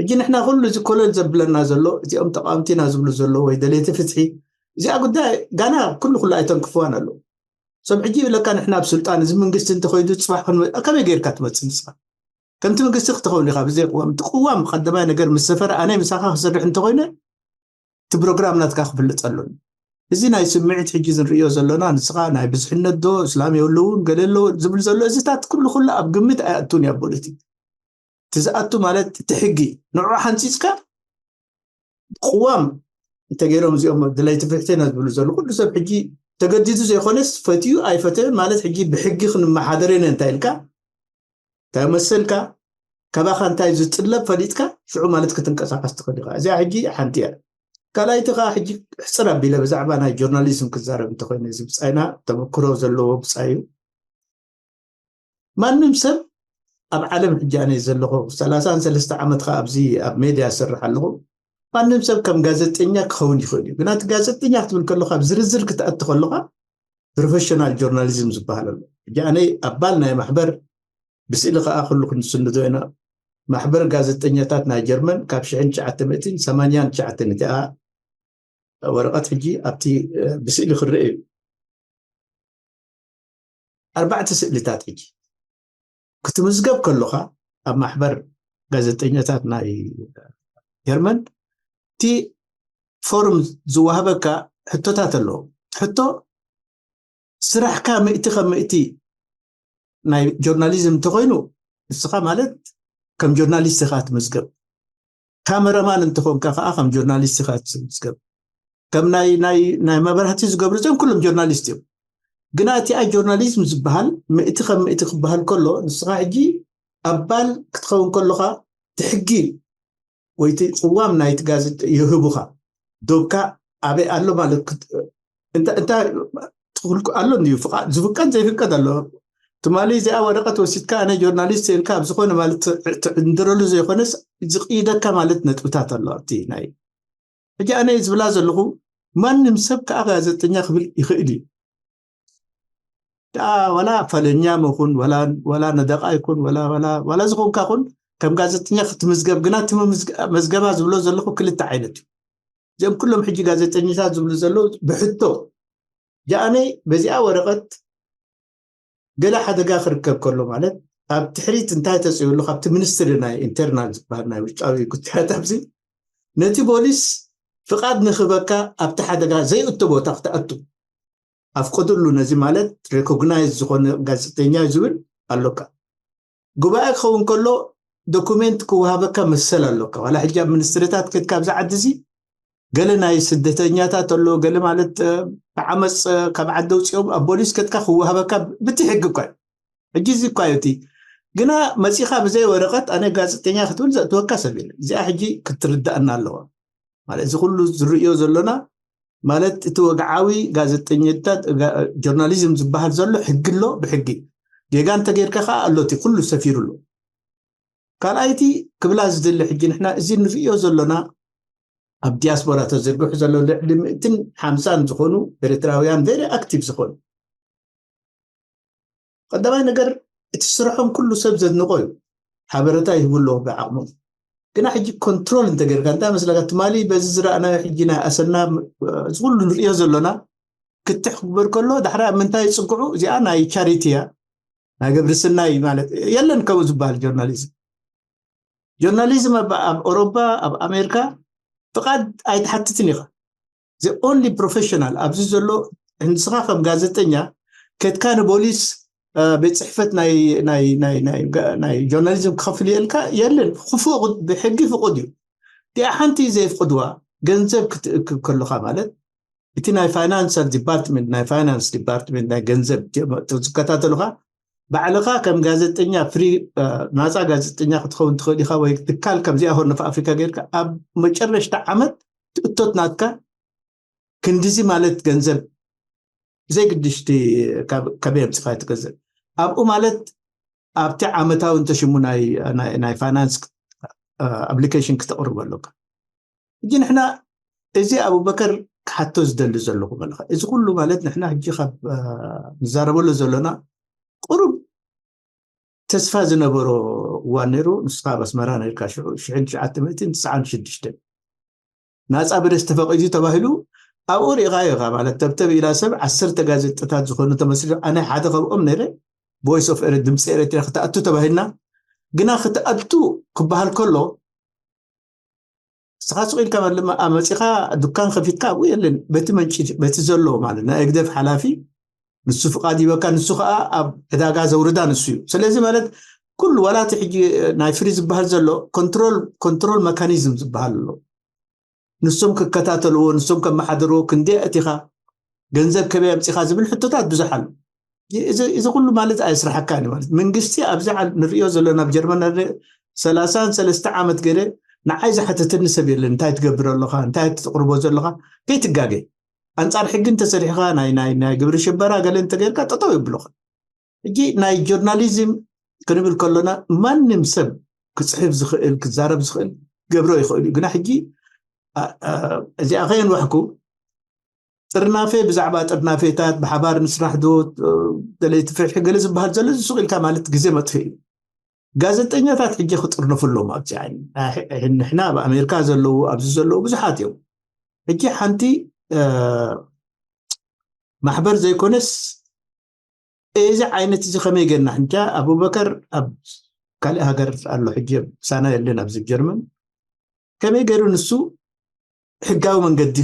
ሕጂ ንሕና ኩሉ እዚ ኮለል ዘብለና ዘሎ እዚኦም ተቃወምቲና ዝብሉ ዘሎ ወይ ደለይቲ ፍትሒ እዚኣ ጉዳይ ጋና ኩሉ ኩሉ ኣይተንክፍዋን ኣለዉ። ሰብ ሕጂ ይብለካ ንሕና ኣብ ስልጣን እዚ መንግስቲ እንተኮይዱ ፅባሕ ክንመ- ከመይ ጌርካ ትመፅእ ንስኻ? ከምቲ መንግስቲ ክትኸውን ኢኻ ብዘይ ቅዋም። እቲ ቅዋም ቀዳማይ ነገር ምስ ሰፈረ ኣነ ምሳኻ ክሰርሕ እንተኮይነ እቲ ፕሮግራም ናትካ ክፍልጥ ኣለኒ። እዚ ናይ ስምዒት ሕጂ ዝንርእዮ ዘለና ንስኻ ናይ ብዝሕነት ዶ እስላም የብለውን ገለ ኣለዎ ዝብል ዘሎ እዚታት ኩሉ ኩሉ ኣብ ግምት ኣይኣቱን እዩ ኣብ ፖለቲክ። እቲ ዝኣቱ ማለት እቲ ሕጊ ንዑ ሓንፂፅካ ቅዋም እንተገይሮም እዚኦም ድለይቲ ፍትሒ ኢና ዝብሉ ዘሎ ኩሉ ሰብ ሕጂ ተገዲዱ ዘይኮነስ ፈትዩ ኣይፈተዩን ማለት ሕጂ ብሕጊ ክንመሓደር ኢና እንታይ ኢልካ እንታይ መሰልካ ካባኻ እንታይ ዝጥለብ ፈሊጥካ ሽዑ ማለት ክትንቀሳቀስ ትኽእል ኢኻ። እዚኣ ሕጂ ሓንቲ እያ። ካልኣይቲ ከዓ ሕጂ ሕፅር ኣቢለ ብዛዕባ ናይ ጆርናሊዝም ክዛረብ እንተኮይነ እዚ ብፃይና ተመክሮ ዘለዎ ብፃይ እዩ። ማንም ሰብ ኣብ ዓለም ሕጂ ኣነ ዘለኹ ሰላሳን ሰለስተ ዓመት ከዓ ኣብዚ ኣብ ሜድያ ዝሰርሕ ኣለኹ። ማንም ሰብ ከም ጋዜጠኛ ክኸውን ይኽእል እዩ። ግና እቲ ጋዜጠኛ ክትብል ከለካ ኣብ ዝርዝር ክትኣቲ ከለካ ፕሮፌሽናል ጆርናሊዝም ዝበሃል ኣሎ። ሕጂ ኣነ ኣባል ናይ ማሕበር ብስእሊ ከዓ ኩሉ ክንስንዶ ኢና። ማሕበር ጋዜጠኛታት ናይ ጀርመን ካብ ሽሕን ትሽዓተ ሚእትን ሰማንያን ትሽዓተን እቲኣ ወረቐት ሕጂ ኣብቲ ብስእሊ ክረአ እዩ። ኣርባዕተ ስእልታት ሕጂ ክትምዝገብ ከለኻ ኣብ ማሕበር ጋዜጠኛታት ናይ ጀርመን እቲ ፎርም ዝወሃበካ ሕቶታት ኣለዎ። ሕቶ ስራሕካ ምእቲ ከም ምእቲ ናይ ጆርናሊዝም እንተኮይኑ ንስኻ ማለት ከም ጆርናሊስት ኢኻ ትምዝገብ። ካመራማን እንተኾንካ ከዓ ከም ጆርናሊስት ኢኻ ትምዝገብ። ከም ናይ ናይ ናይ መብራህቲ ዝገብሩ እዚኦም ኩሎም ጆርናሊስት እዮም። ግና እቲ ኣይ ጆርናሊዝም ዝበሃል ምእቲ ከም ምእቲ ክበሃል ከሎ ንስኻ ሕጂ ኣባል ክትኸውን ከለኻ እቲ ሕጊ ወይ እቲ ቅዋም ናይቲ ጋዜጣ ይህቡኻ። ዶብካ ኣበይ ኣሎ ማለት ክት- እንታ- እንታ- ትኽልኩ ኣሎ እንድዩ ፍቓድ ዝፍቀድ ዘይፍቀድ ኣሎ። ትማሊ እዚኣ ወረቐት ወሲድካ ኣነ ጆርናሊስት ኢልካ ኣብ ዝኾነ ማለት ት- ትዕንድረሉ ዘይኮነስ ዝቕይደካ ማለት ነጥብታት ኣሎ ኣብቲ ናይ ሕጂ ኣነ ዝብላ ዘለኹ ማንም ሰብ ከዓ ጋዜጠኛ ክብል ይኽእል እዩ። ደኣ ዋላ ፈለኛ መኹን ዋላ ዋላ ነደቓ ይኩን ዋላ ዋላ ዋላ ዝኾንካ ኩን ከም ጋዜጠኛ ክትምዝገብ ግና እቲ መምዝገ- መዝገባ ዝብሎ ዘለኹ ክልተ ዓይነት እዩ። እዚኦም ኩሎም ሕጂ ጋዜጠኛታት ዝብሉ ዘለዉ ብሕቶ ጃኣነይ በዚኣ ወረቐት ገለ ሓደጋ ክርከብ ከሎ ማለት ኣብ ትሕሪት እንታይ ተፅእሉ ካብቲ ሚኒስትሪ ናይ ኢንተርናል ዝበሃል ናይ ውሽጣዊ ጉዳያት ኣብዚ ነቲ ፖሊስ ፍቓድ ንክበካ ኣብቲ ሓደጋ ዘይእቶ ቦታ ክትኣቱ ኣፍቅድሉ ነዚ ማለት ሬኮግናይዝ ዝኾነ ጋዜጠኛ ዝብል ኣሎካ ጉባኤ ክኸውን ከሎ ዶኩሜንት ክወሃበካ መሰል ኣሎካ ዋላ ሕጂ ኣብ ሚኒስትሪታት ከድካ ኣብዚ ዓዲ እዚ ገለ ናይ ስደተኛታት ኣሎ ገለ ማለት ብዓመፅ ካብ ዓዲ ውፅኦም ኣብ ቦሊስ ከድካ ክወሃበካ ብቲ ሕጊ እኳ እዩ ሕጂ እዚ እኳ እዩ እቲ ግና መፂኻ ብዘይ ወረቐት ኣነ ጋዜጠኛ ክትብል ዘእትወካ ሰብ የለ እዚኣ ሕጂ ክትርዳእና ኣለዋ ማለት እዚ ኩሉ ዝርእዮ ዘሎና ማለት እቲ ወግዓዊ ጋዜጠኛታት ጆርናሊዝም ዝበሃል ዘሎ ሕጊ ኣሎ ብሕጊ ጌጋ እንተጌርካ ከዓ ኣሎ እቲ ኩሉ ሰፊሩ ኣሎ ካልኣይቲ ክብላ ዝደሊ ሕጂ ንሕና እዚ ንርእዮ ዘሎና ኣብ ዲያስፖራ ተዘርግሑ ዘሎ ልዕሊ ምእትን ሓምሳን ዝኾኑ ኤርትራውያን ቨሪ ኣክቲቭ ዝኾኑ ቀዳማይ ነገር እቲ ስርሖም ኩሉ ሰብ ዘድንቆ እዩ ሓበረታ ይህቡ ኣለዎ ብዓቕሞም ግና ሕጂ ኮንትሮል እንተገርካ እንታይ መስለካ ትማሊ በዚ ዝረኣናዮ ሕጂ ናይ ኣሰና እዚ ኩሉ ንርእዮ ዘሎና ክትሕ ክግበር ከሎ ዳሕራ ኣብ ምንታይ ይፅግዑ እዚኣ ናይ ቻሪቲ እያ ናይ ግብሪ ስናይ ማለት የለን ከምኡ ዝበሃል ጆርናሊዝም ጆርናሊዝም ኣብ ኣብ ኦሮባ ኣብ ኣሜሪካ ፍቓድ ኣይትሓትትን ኢኻ the only professional ኣብዚ ዘሎ ንስኻ ከም ጋዜጠኛ ከድካ ንቦሊስ ቤት ፅሕፈት ናይ ናይ ናይ ናይ ናይ ጆርናሊዝም ክኸፍል የልካ የለን ክፉ ብሕጊ ፍቁድ እዩ እቲኣ ሓንቲ ዘይፍቅድዋ ገንዘብ ክትእክብ ከለካ ማለት እቲ ናይ ፋይናንሳል ዲፓርትመንት ናይ ፋይናንስ ዲፓርትመንት ናይ ገንዘብ ዝከታተሉካ ባዕልኻ ከም ጋዜጠኛ ፍሪ ናፃ ጋዜጠኛ ክትኸውን ትኽእል ኢኻ፣ ወይ ትካል ከምዚኣ ሆርን ኦፍ ኣፍሪካ ጌርካ ኣብ መጨረሽታ ዓመት ትእቶት ናትካ ክንድዚ ማለት ገንዘብ ብዘይ ግድሽቲ ከበይ ኣምፅኻ ትገዝእ ኣብኡ ማለት ኣብቲ ዓመታዊ እንተሽሙ ናይ ፋይናንስ ኣፕሊኬሽን ክተቕርብ ኣለካ። ሕጂ ንሕና እዚ ኣቡበከር ክሓቶ ዝደሊ ዘለኹ መልካ እዚ ኩሉ ማለት ንሕና ሕጂ ካብ ንዛረበሉ ዘለና ቁሩብ ተስፋ ዝነበሮ እዋን ነይሩ። ንስኻ ኣብ ኣስመራ ነርካ ሽዑ ሽሕን ትሽዓተ ሚእትን ትስዓን ሽዱሽተን ናፃ ፕረስ ተፈቒዱ ተባሂሉ ኣብኡ ሪኢኻዮ ኢኻ ማለት ተብተብ ኢላ ሰብ ዓሰርተ ጋዜጠታት ዝኾኑ ተመስሪቱ ኣነ ሓደ ከምኦም ነይረ። ቮይስ ኦፍ ድምፂ ኤረትርያ ክትኣቱ ተባሂልና ግና ክትኣቱ ክበሃል ከሎ ንስኻ ስቕ ኢልካ መለማ መፂኻ ዱካን ከፊትካ ኣብኡ የለን በቲ መንጭ በቲ ዘሎ ማለት ናይ ህግደፍ ሓላፊ ንሱ ፍቓድ ይበካ ንሱ ከዓ ኣብ ዕዳጋ ዘውርዳ ንሱ እዩ። ስለዚ ማለት ኩሉ ዋላ እቲ ሕጂ ናይ ፍሪ ዝበሃል ዘሎ ኮንትሮል መካኒዝም ዝበሃል ኣሎ። ንሶም ክከታተልዎ ንሶም ከመሓድርዎ ክንደይ ኣእቲኻ ገንዘብ ከበይ ኣምፂኻ ዝብል ሕቶታት ብዙሕ ኣሎ። እዚ ኩሉ ማለት ኣይስራሓካን ማለት መንግስቲ ኣብዚ ንሪኦ ዘለና ኣብ ጀርመን ሰላሳን ሰለስተ ዓመት ገለ ንዓይ ዝሓተተኒ ሰብ የለን። እንታይ ትገብር ኣለኻ እንታይ ትቕርቦ ዘለኻ ከይትጋገ ኣንፃር ሕጊ እንተሰሪሕኻ ናይ ግብሪ ሽበራ ገለ እንተገይርካ ጠጠው ይብሉኻ። ሕጂ ናይ ጆርናሊዝም ክንብል ከሎና ማንም ሰብ ክፅሕፍ ዝኽእል ክዛረብ ዝኽእል ገብሮ ይኽእል እዩ። ግና ሕጂ እዚኣ ከየንዋሕኩ ጥርናፌ ብዛዕባ ጥርናፌታት ብሓባር ንስራሕ ዶ ደለይቲ ፍትሒ ገለ ዝበሃል ዘሎ እዚ ሱቕ ኢልካ ማለት ግዜ መጥፍእ እዩ። ጋዜጠኛታት ሕጂ ክጥርነፉ ኣለዎም ኣብዚ ንሕና ኣብ ኣሜሪካ ዘለዉ ኣብዚ ዘለዉ ብዙሓት እዮም። ሕጂ ሓንቲ ማሕበር ዘይኮነስ እዚ ዓይነት እዚ ከመይ ገርና ሕንጃ ኣቡበከር ኣብ ካልእ ሃገር ኣሎ ሕጂ ሳና የለን ኣብዚ ጀርመን ከመይ ገይሩ ንሱ ሕጋዊ መንገዲ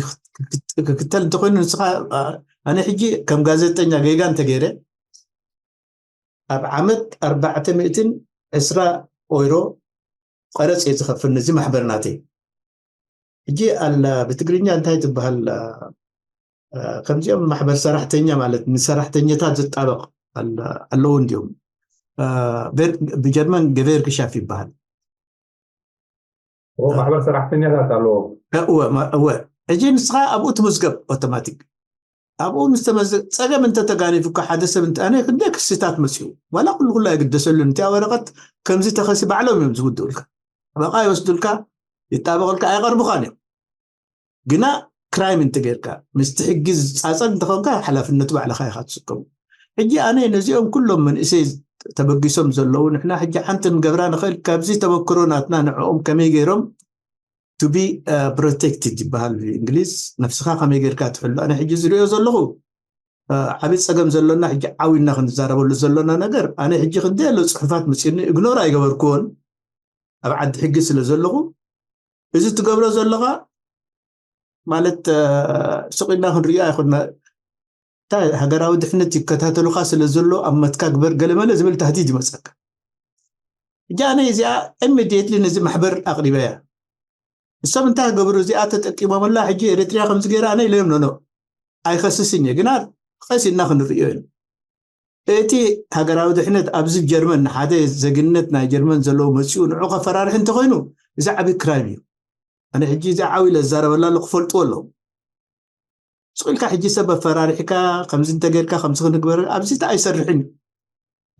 ክክተል እንተኮይኑ ንስኻ ኣነ ሕጂ ከም ጋዜጠኛ ጌጋ እንተገይረ ኣብ ዓመት ኣርባዕተ ሚእትን ዕስራ ኦይሮ ቀረፅ እየ ዝኸፍል ነዚ ማሕበር ናተይ። ሕጂ ኣላ ብትግርኛ እንታይ ትበሃል ከምዚኦም ማሕበር ሰራሕተኛ ማለት ንሰራሕተኛታት ዝጣበቕ ኣለዉ እንዲዮም። ብጀርመን ገቨርግሻፍ ይበሃል። ማሕበር ሰራሕተኛታት ኣለዎ። እወ ሕጂ ንስኻ ኣብኡ ትምዝገብ ኦቶማቲክ ኣብኡ ምስተመዘ ፀገም እንተተጋኒፉካ ሓደ ሰብ እንተ ኣነ ክንደይ ክስታት መፅኡ ዋላ ኩሉ ኩሉ ኣይግደሰሉን እንቲያ ወረቐት ከምዚ ተኸሲ ባዕሎም እዮም ዝውድኡልካ ጠበቃ ይወስዱልካ ይጣበቕልካ ኣይቐርቡኻን እዮም። ግና ክራይም እንተገይርካ ምስቲ ሕጊ ዝፃፀር እንተኾንካ ሓላፍነቱ ባዕልኻ ኢኻ ትስከሙ። ሕጂ ኣነ ነዚኦም ኩሎም መንእሰይ ተበጊሶም ዘለዉ ንሕና ሕጂ ሓንቲ ንገብራ ንኽእል ካብዚ ተመክሮ ናትና ንዕኦም ከመይ ገይሮም to be protected ይበሃል ብእንግሊዝ ነፍስኻ ከመይ ጌርካ ትሕሉ ኣነ ሕጂ ዝሪኦ ዘለኹ ዓብዪ ፀገም ዘሎና ሕጂ ዓዊና ክንዛረበሉ ዘሎና ነገር ኣነ ሕጂ ክንደይ ኣሎ ፅሑፋት መፂኡኒ እግኖር ኣይገበርክዎን ኣብ ዓዲ ሕጊ ስለ ዘለኹ እዚ ትገብሮ ዘለኻ ማለት ስቕ ኢልና ክንሪኦ ኣይኮና እንታይ ሃገራዊ ድሕነት ይከታተሉኻ ስለ ዘሎ ኣብ መትካ ግበር ገለመለ ዝብል ታህዲድ ይመፀካ። ሕጂ ኣነ እዚኣ ኢሚድየትሊ ነዚ ማሕበር ኣቕሪበያ እሶም እንታይ ክገብሩ እዚኣ ተጠቂሞምላ ሕጂ ኤሪትሪያ ከምዚ ገይራ ኣነ ኢለዮም ኖኖ ኣይኸስስን እየ ግና ቀስ ኢልና ክንርእዮ ኢና። እቲ ሃገራዊ ድሕነት ኣብዚ ጀርመን ንሓደ ዘግነት ናይ ጀርመን ዘለዉ መፂኡ ንዑ ከፈራርሒ እንተኮይኑ እዚ ዓብዪ ክራይም እዩ። ኣነ ሕጂ እዚ ዓው ኢለ ዝዛረበላ ኣሎ ክፈልጥዎ ኣለዉ። ስቕ ኢልካ ሕጂ ሰብ ኣፈራሪሕካ ከምዚ እንተጌርካ ከምዚ ክንግበር ኣብዚ ኣይሰርሕን እዩ።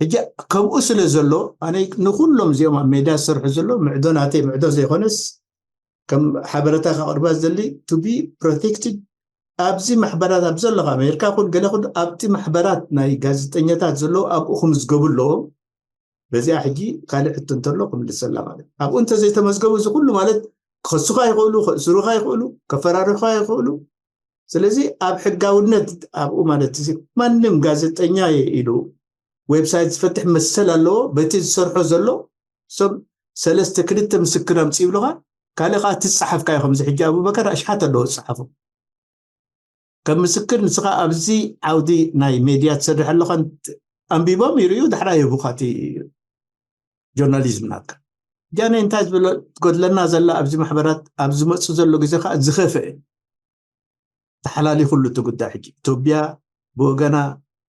ሕጂ ከምኡ ስለ ዘሎ ኣነ ንኩሎም እዚኦም ኣብ ሜድያ ዝሰርሑ ዘሎ ምዕዶ ናተይ ምዕዶ ዘይኮነስ ከም ሓበረታ ከቕርባ ዝደሊ to be protected ኣብዚ ማሕበራት ኣብ ዘለካ ኣሜሪካ ኩን ገለ ኩን ኣብቲ ማሕበራት ናይ ጋዜጠኛታት ዘለዉ ኣብኡ ክምዝገቡ ኣለዎም። በዚኣ ሕጂ ካልእ ሕቶ እንተሎ ክምልሰላ ማለት ኣብኡ እንተዘይተመዝገቡ እዚ ኩሉ ማለት ክኸሱኻ ይኽእሉ፣ ከእስሩኻ ይኽእሉ፣ ከፈራርሑኻ ይኽእሉ። ስለዚ ኣብ ሕጋውነት ኣብኡ ማለት እዚ ማንም ጋዜጠኛ እየ ኢሉ ዌብሳይት ዝፈትሕ መሰል ኣለዎ። በቲ ዝሰርሖ ዘሎ ሰብ ሰለስተ ክልተ ምስክር ኣምፅእ ይብሉኻ። ካልእ ከዓ ትፀሓፍካ እዩ ከምዚ ሕጂ ኣቡበከር ኣሽሓት ኣለዎ ዝፀሓፎም ከም ምስክር ንስኻ ኣብዚ ዓውዲ ናይ ሜድያ ትሰርሕ ኣለኻ ኣንቢቦም ይርእዩ ዳሕራ ይህቡኻ እቲ ጆርናሊዝም ናትካ ጃነ እንታይ ዝብሎ ትጎድለና ዘላ ኣብዚ ማሕበራት ኣብ ዝመፁ ዘሎ ግዜ ከዓ ዝኸፍአ ተሓላሊፉሉ እቲ ጉዳይ ሕጂ ኢትዮጵያ ብወገና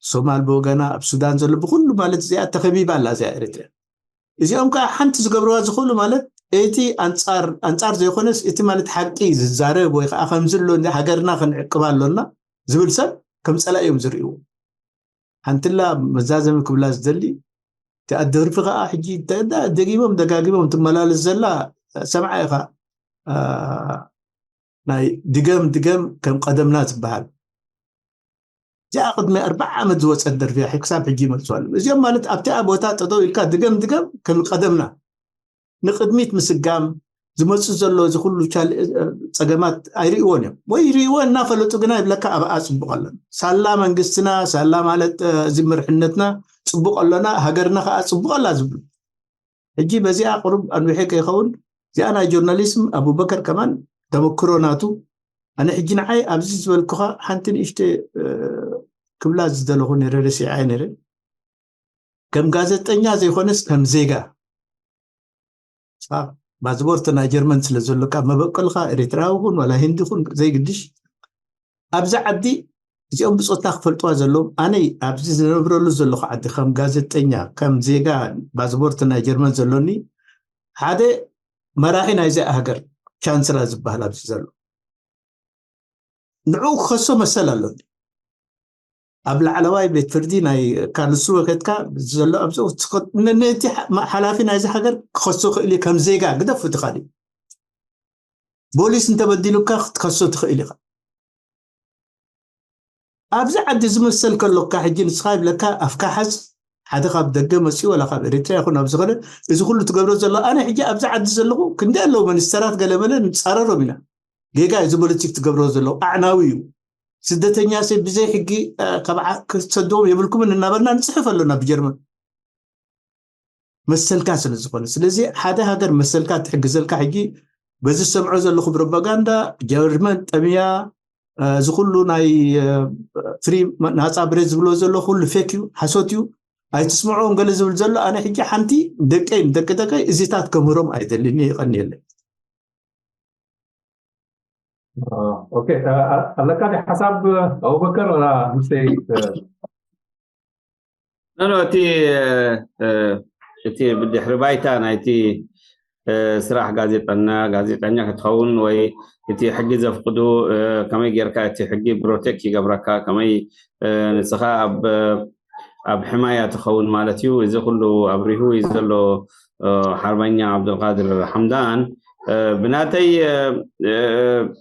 ሶማል ብወገና፣ ኣብ ሱዳን ዘሎ ብኩሉ ማለት እዚኣ ተኸቢባ ኣላ እዚኣ ኤርትራ። እዚኦም ከዓ ሓንቲ ዝገብርዋ ዝኽእሉ ማለት እቲ ኣንጻር ኣንጻር ዘይኮነስ እቲ ማለት ሓቂ ዝዛረብ ወይ ከዓ ከምዚ ኣሎ እንዲ ሃገርና ክንዕቅባ ኣሎና ዝብል ሰብ ከም ጸላኢ እዮም ዝርእይዎ። ሓንትላ መዛዘሚ ክብላ ዝደሊ እቲ ኣደርፊ ከዓ ሕጂ ደጊሞም ደጋጊሞም ትመላለስ ዘላ ሰምዓ ኢኻ። ናይ ድገም ድገም ከም ቀደምና ዝበሃል እዚኣ ቅድሚ ኣርባዓ ዓመት ዝወፀት ደርፊ እያ። ክሳብ ሕጂ ይመልሱ ኣለዉ። እዚኦም ማለት ኣብቲኣ ቦታ ጠጠው ኢልካ ድገም ድገም ከም ቀደምና ንቅድሚት ምስጋም ዝመፁ ዘሎ እዚ ኩሉ ፀገማት ኣይርእዎን እዮም ወይ ይርእዎ እናፈለጡ ግና ይብለካ ኣብኣ ፅቡቅ ኣለና ሳላ መንግስትና ሳላ ማለት እዚ መርሕነትና ፅቡቅ ኣለና ሃገርና ከዓ ፅቡቅ ኣላ ዝብሉ ሕጂ በዚኣ ቅሩብ ኣንዊሐ ከይኸውን እዚኣ ናይ ጆርናሊስም ኣቡበከር ከማን ተመክሮ ናቱ ኣነ ሕጂ ንዓይ ኣብዚ ዝበልኩኻ ሓንቲ ንእሽተ ክብላ ዝደለኹ ነረ ረሲዓይ ነረ ከም ጋዜጠኛ ዘይኮነስ ከም ዜጋ ባዝቦርት ናይ ጀርመን ስለ ዘሎካ መበቀልካ ኤርትራዊ ኩን ዋላ ሂንዲ ኩን ዘይግድሽ ኣብዚ ዓዲ እዚኦም ብፆታ ክፈልጥዋ ዘለዎም ኣነ ኣብዚ ዝነብረሉ ዘለኹ ዓዲ ከም ጋዜጠኛ ከም ዜጋ ባዝቦርት ናይ ጀርመን ዘሎኒ ሓደ መራሒ ናይዚ ሃገር ቻንስላ ዝበሃል ኣብዚ ዘሎ ንዕኡ ክኸሶ መሰል ኣሎኒ ኣብ ላዕለዋይ ቤት ፍርዲ ናይ ካልስወ ከድካ ዘሎ ኣብዚ ነቲ ሓላፊ ናይዚ ሃገር ክኸሶ ክእል ከም ዜጋ ግደፍ እቲ ካሊእ ቦሊስ እንተበዲሉካ ክትከሶ ትኽእል ኢኻ ኣብዚ ዓዲ ዝመሰል ከሎካ ሕጂ ንስኻ ይብለካ ኣፍካ ሓዝ ሓደ ካብ ደገ መፅኡ ወላ ካብ ኤርትራ ይኹን ኣብ ዝኾነ እዚ ኩሉ ትገብሮ ዘሎ ኣነ ሕጂ ኣብዚ ዓዲ ዘለኹ ክንደ ኣለዉ መንስተራት ገለመለ ንፃረሮም ኢና ጌጋ እዚ ፖለቲክ ትገብሮ ዘለዉ ኣዕናዊ እዩ ስደተኛ ሰብ ብዘይ ሕጊ ካብ ክሰድዎም የብልኩምን እናበልና ንፅሕፍ ኣለና ብጀርመን መሰልካ ስለ ዝኾነ ስለዚ ሓደ ሃገር መሰልካ ትሕግዘልካ ሕጂ በዚ ዝሰምዖ ዘለኹ ፕሮፓጋንዳ ጀርመን ጠምያ እዚ ኩሉ ናይ ፍሪ ናፃ ብሬት ዝብሎ ዘሎ ኩሉ ፌክ እዩ ሓሶት እዩ ኣይትስምዖም ገለ ዝብል ዘሎ ኣነ ሕጂ ሓንቲ ደቀይ ንደቂ ደቀይ እዚታት ከምህሮም ኣይደልን ይቀንየለይ ኦኬ ኣለካ ዲ ሓሳብ ኣቡበከር ወላ ምስተይ ኖ እቲ እቲ ብድሕሪ ባይታ ናይቲ ስራሕ ጋዜጠኛ ጋዜጠኛ ክትኸውን ወይ እቲ ሕጊ ዘፍቅዱ ከመይ ጌርካ እቲ ሕጊ ፕሮቴክት ይገብረካ ከመይ ንስኻ ኣብ ኣብ ሕማያ ትኸውን ማለት እዩ እዚ ኩሉ ኣብሪሁ እዩ ዘሎ ሓርበኛ ዓብዱልቃድር ሓምዳን ብናተይ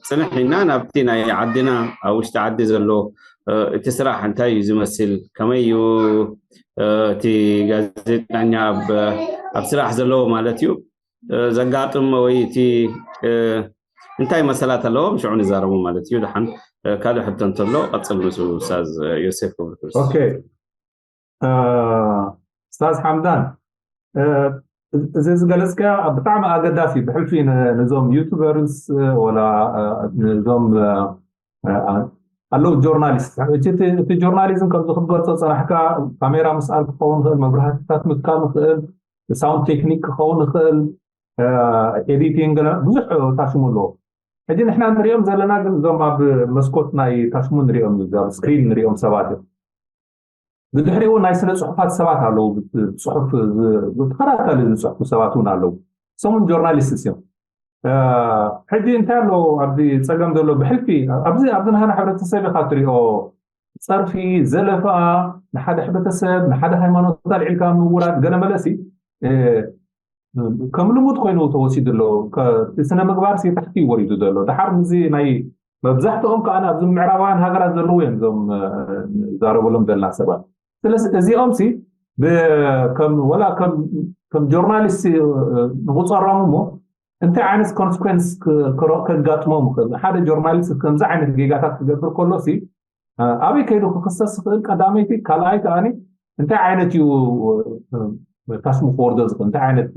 ፅንሕ ኢና ናብቲ ናይ ዓድና ኣብ ውሽጢ ዓዲ ዘሎ እቲ ስራሕ እንታይ እዩ ዝመስል ከመይ እዩ እቲ ጋዜጠኛ ኣብ ስራሕ ዘለዎ ማለት እዩ ዘጋጥሞ ወይ እቲ እንታይ መሰላት ኣለዎም ሽዑ ንዛረቡ ማለት እዩ ድሓን ካልእ ሕቶ እንተሎ ቀፅል ምስ ስታዝ ዮሴፍ ክብርክስ ስታዝ ሓምዳን እዚ ዝገለፅካ ብጣዕሚ ኣገዳሲ ብሕልፊ ነዞም ዩቱበርስ ወላ ነዞም ኣለዉ ጆርናሊስት እቲ ጆርናሊዝም ከምዚ ክትገልፆ ፀናሕካ ካሜራ ምስኣል ክኸውን ይኽእል መብራህትታት ምትካል ይኽእል ሳውንድ ቴክኒክ ክኸውን ይኽእል ኤዲቲንግ ብዙሕ ታሽሙ ኣለዎ ሕጂ ንሕና ንሪኦም ዘለና ግን እዞም ኣብ መስኮት ናይ ታሽሙ ንሪኦም ኣብ ስክሪን ንሪኦም ሰባት እዮም ብድሕሪኡ ናይ ስነ ፅሑፋት ሰባት ኣለዉ ፅሑፍ ተኸታተሊ ዝፅሕፉ ሰባት እውን ኣለዉ ሰሙን ጆርናሊስት እዮም ሕጂ እንታይ ኣሎ ኣብዚ ፀገም ዘሎ ብሕልፊ ኣብዚ ኣብዚ ናሃና ሕብረተሰብ ኢካ ትሪኦ ፀርፊ ዘለፋ ንሓደ ሕብረተሰብ ንሓደ ሃይማኖት ኣልዒልካ ምውራድ ገለ መለሲ ከም ልሙድ ኮይኑ ተወሲዱ ኣሎ እቲ ስነ ምግባር ሲ ታሕቲ ወሪዱ ዘሎ ድሓር ምዚ ናይ መብዛሕትኦም ከዓ ኣብዚ ምዕራባውያን ሃገራት ዘለዉ እዮም እዞም ዛረበሎም ዘለና ሰባት ስለዚ እዚኦም ሲ ወላ ከም ጆርናሊስት ንቁፀሮም እሞ እንታይ ዓይነት ኮንስኮንስ ከጋጥሞም ይኽእል ሓደ ጆርናሊስት ከምዚ ዓይነት ጌጋታት ክገብር ከሎ ሲ ኣበይ ከይዱ ክክሰስ ይኽእል ቀዳመይቲ ካልኣይ ከኣኒ እንታይ ዓይነት እዩ ታስሙ ክወርዶ ዝኽእል እንታይ ዓይነት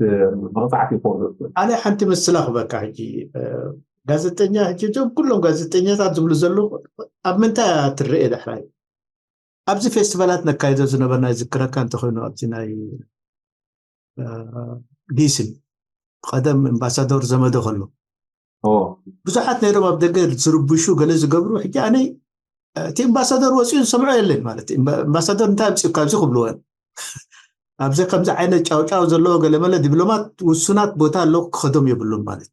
መቕፃዕቲ ክወርዶ ዝኽእል ኣነ ሓንቲ ምስላ ክበካ ሕጂ ጋዜጠኛ ሕጂ እዞም ኩሎም ጋዜጠኛታት ዝብሉ ዘለዉ ኣብ ምንታይ ትረኤ ዳሕራይ ኣብዚ ፌስቲቫላት ነካይዶ ዝነበርና ይዝክረካ እንተኮይኑ ኣብዚ ናይ ጊስን ቀደም ኣምባሳዶር ዘመዶ ከሎ ብዙሓት ነይሮም ኣብ ደገ ዝርብሹ ገለ ዝገብሩ ሕጂ ኣነ እቲ ኣምባሳደር ወፂኡ ዝሰምዖ የለን ማለት እዩ። ኣምባሳደር እንታይ ኣምፅኡ ካብዚ ክብልዎ እዮም። ኣብዚ ከምዚ ዓይነት ጫውጫው ዘለዎ ገለመለ ዲፕሎማት ውሱናት ቦታ ኣለዉ ክኸዶም የብሉን ማለት እዩ።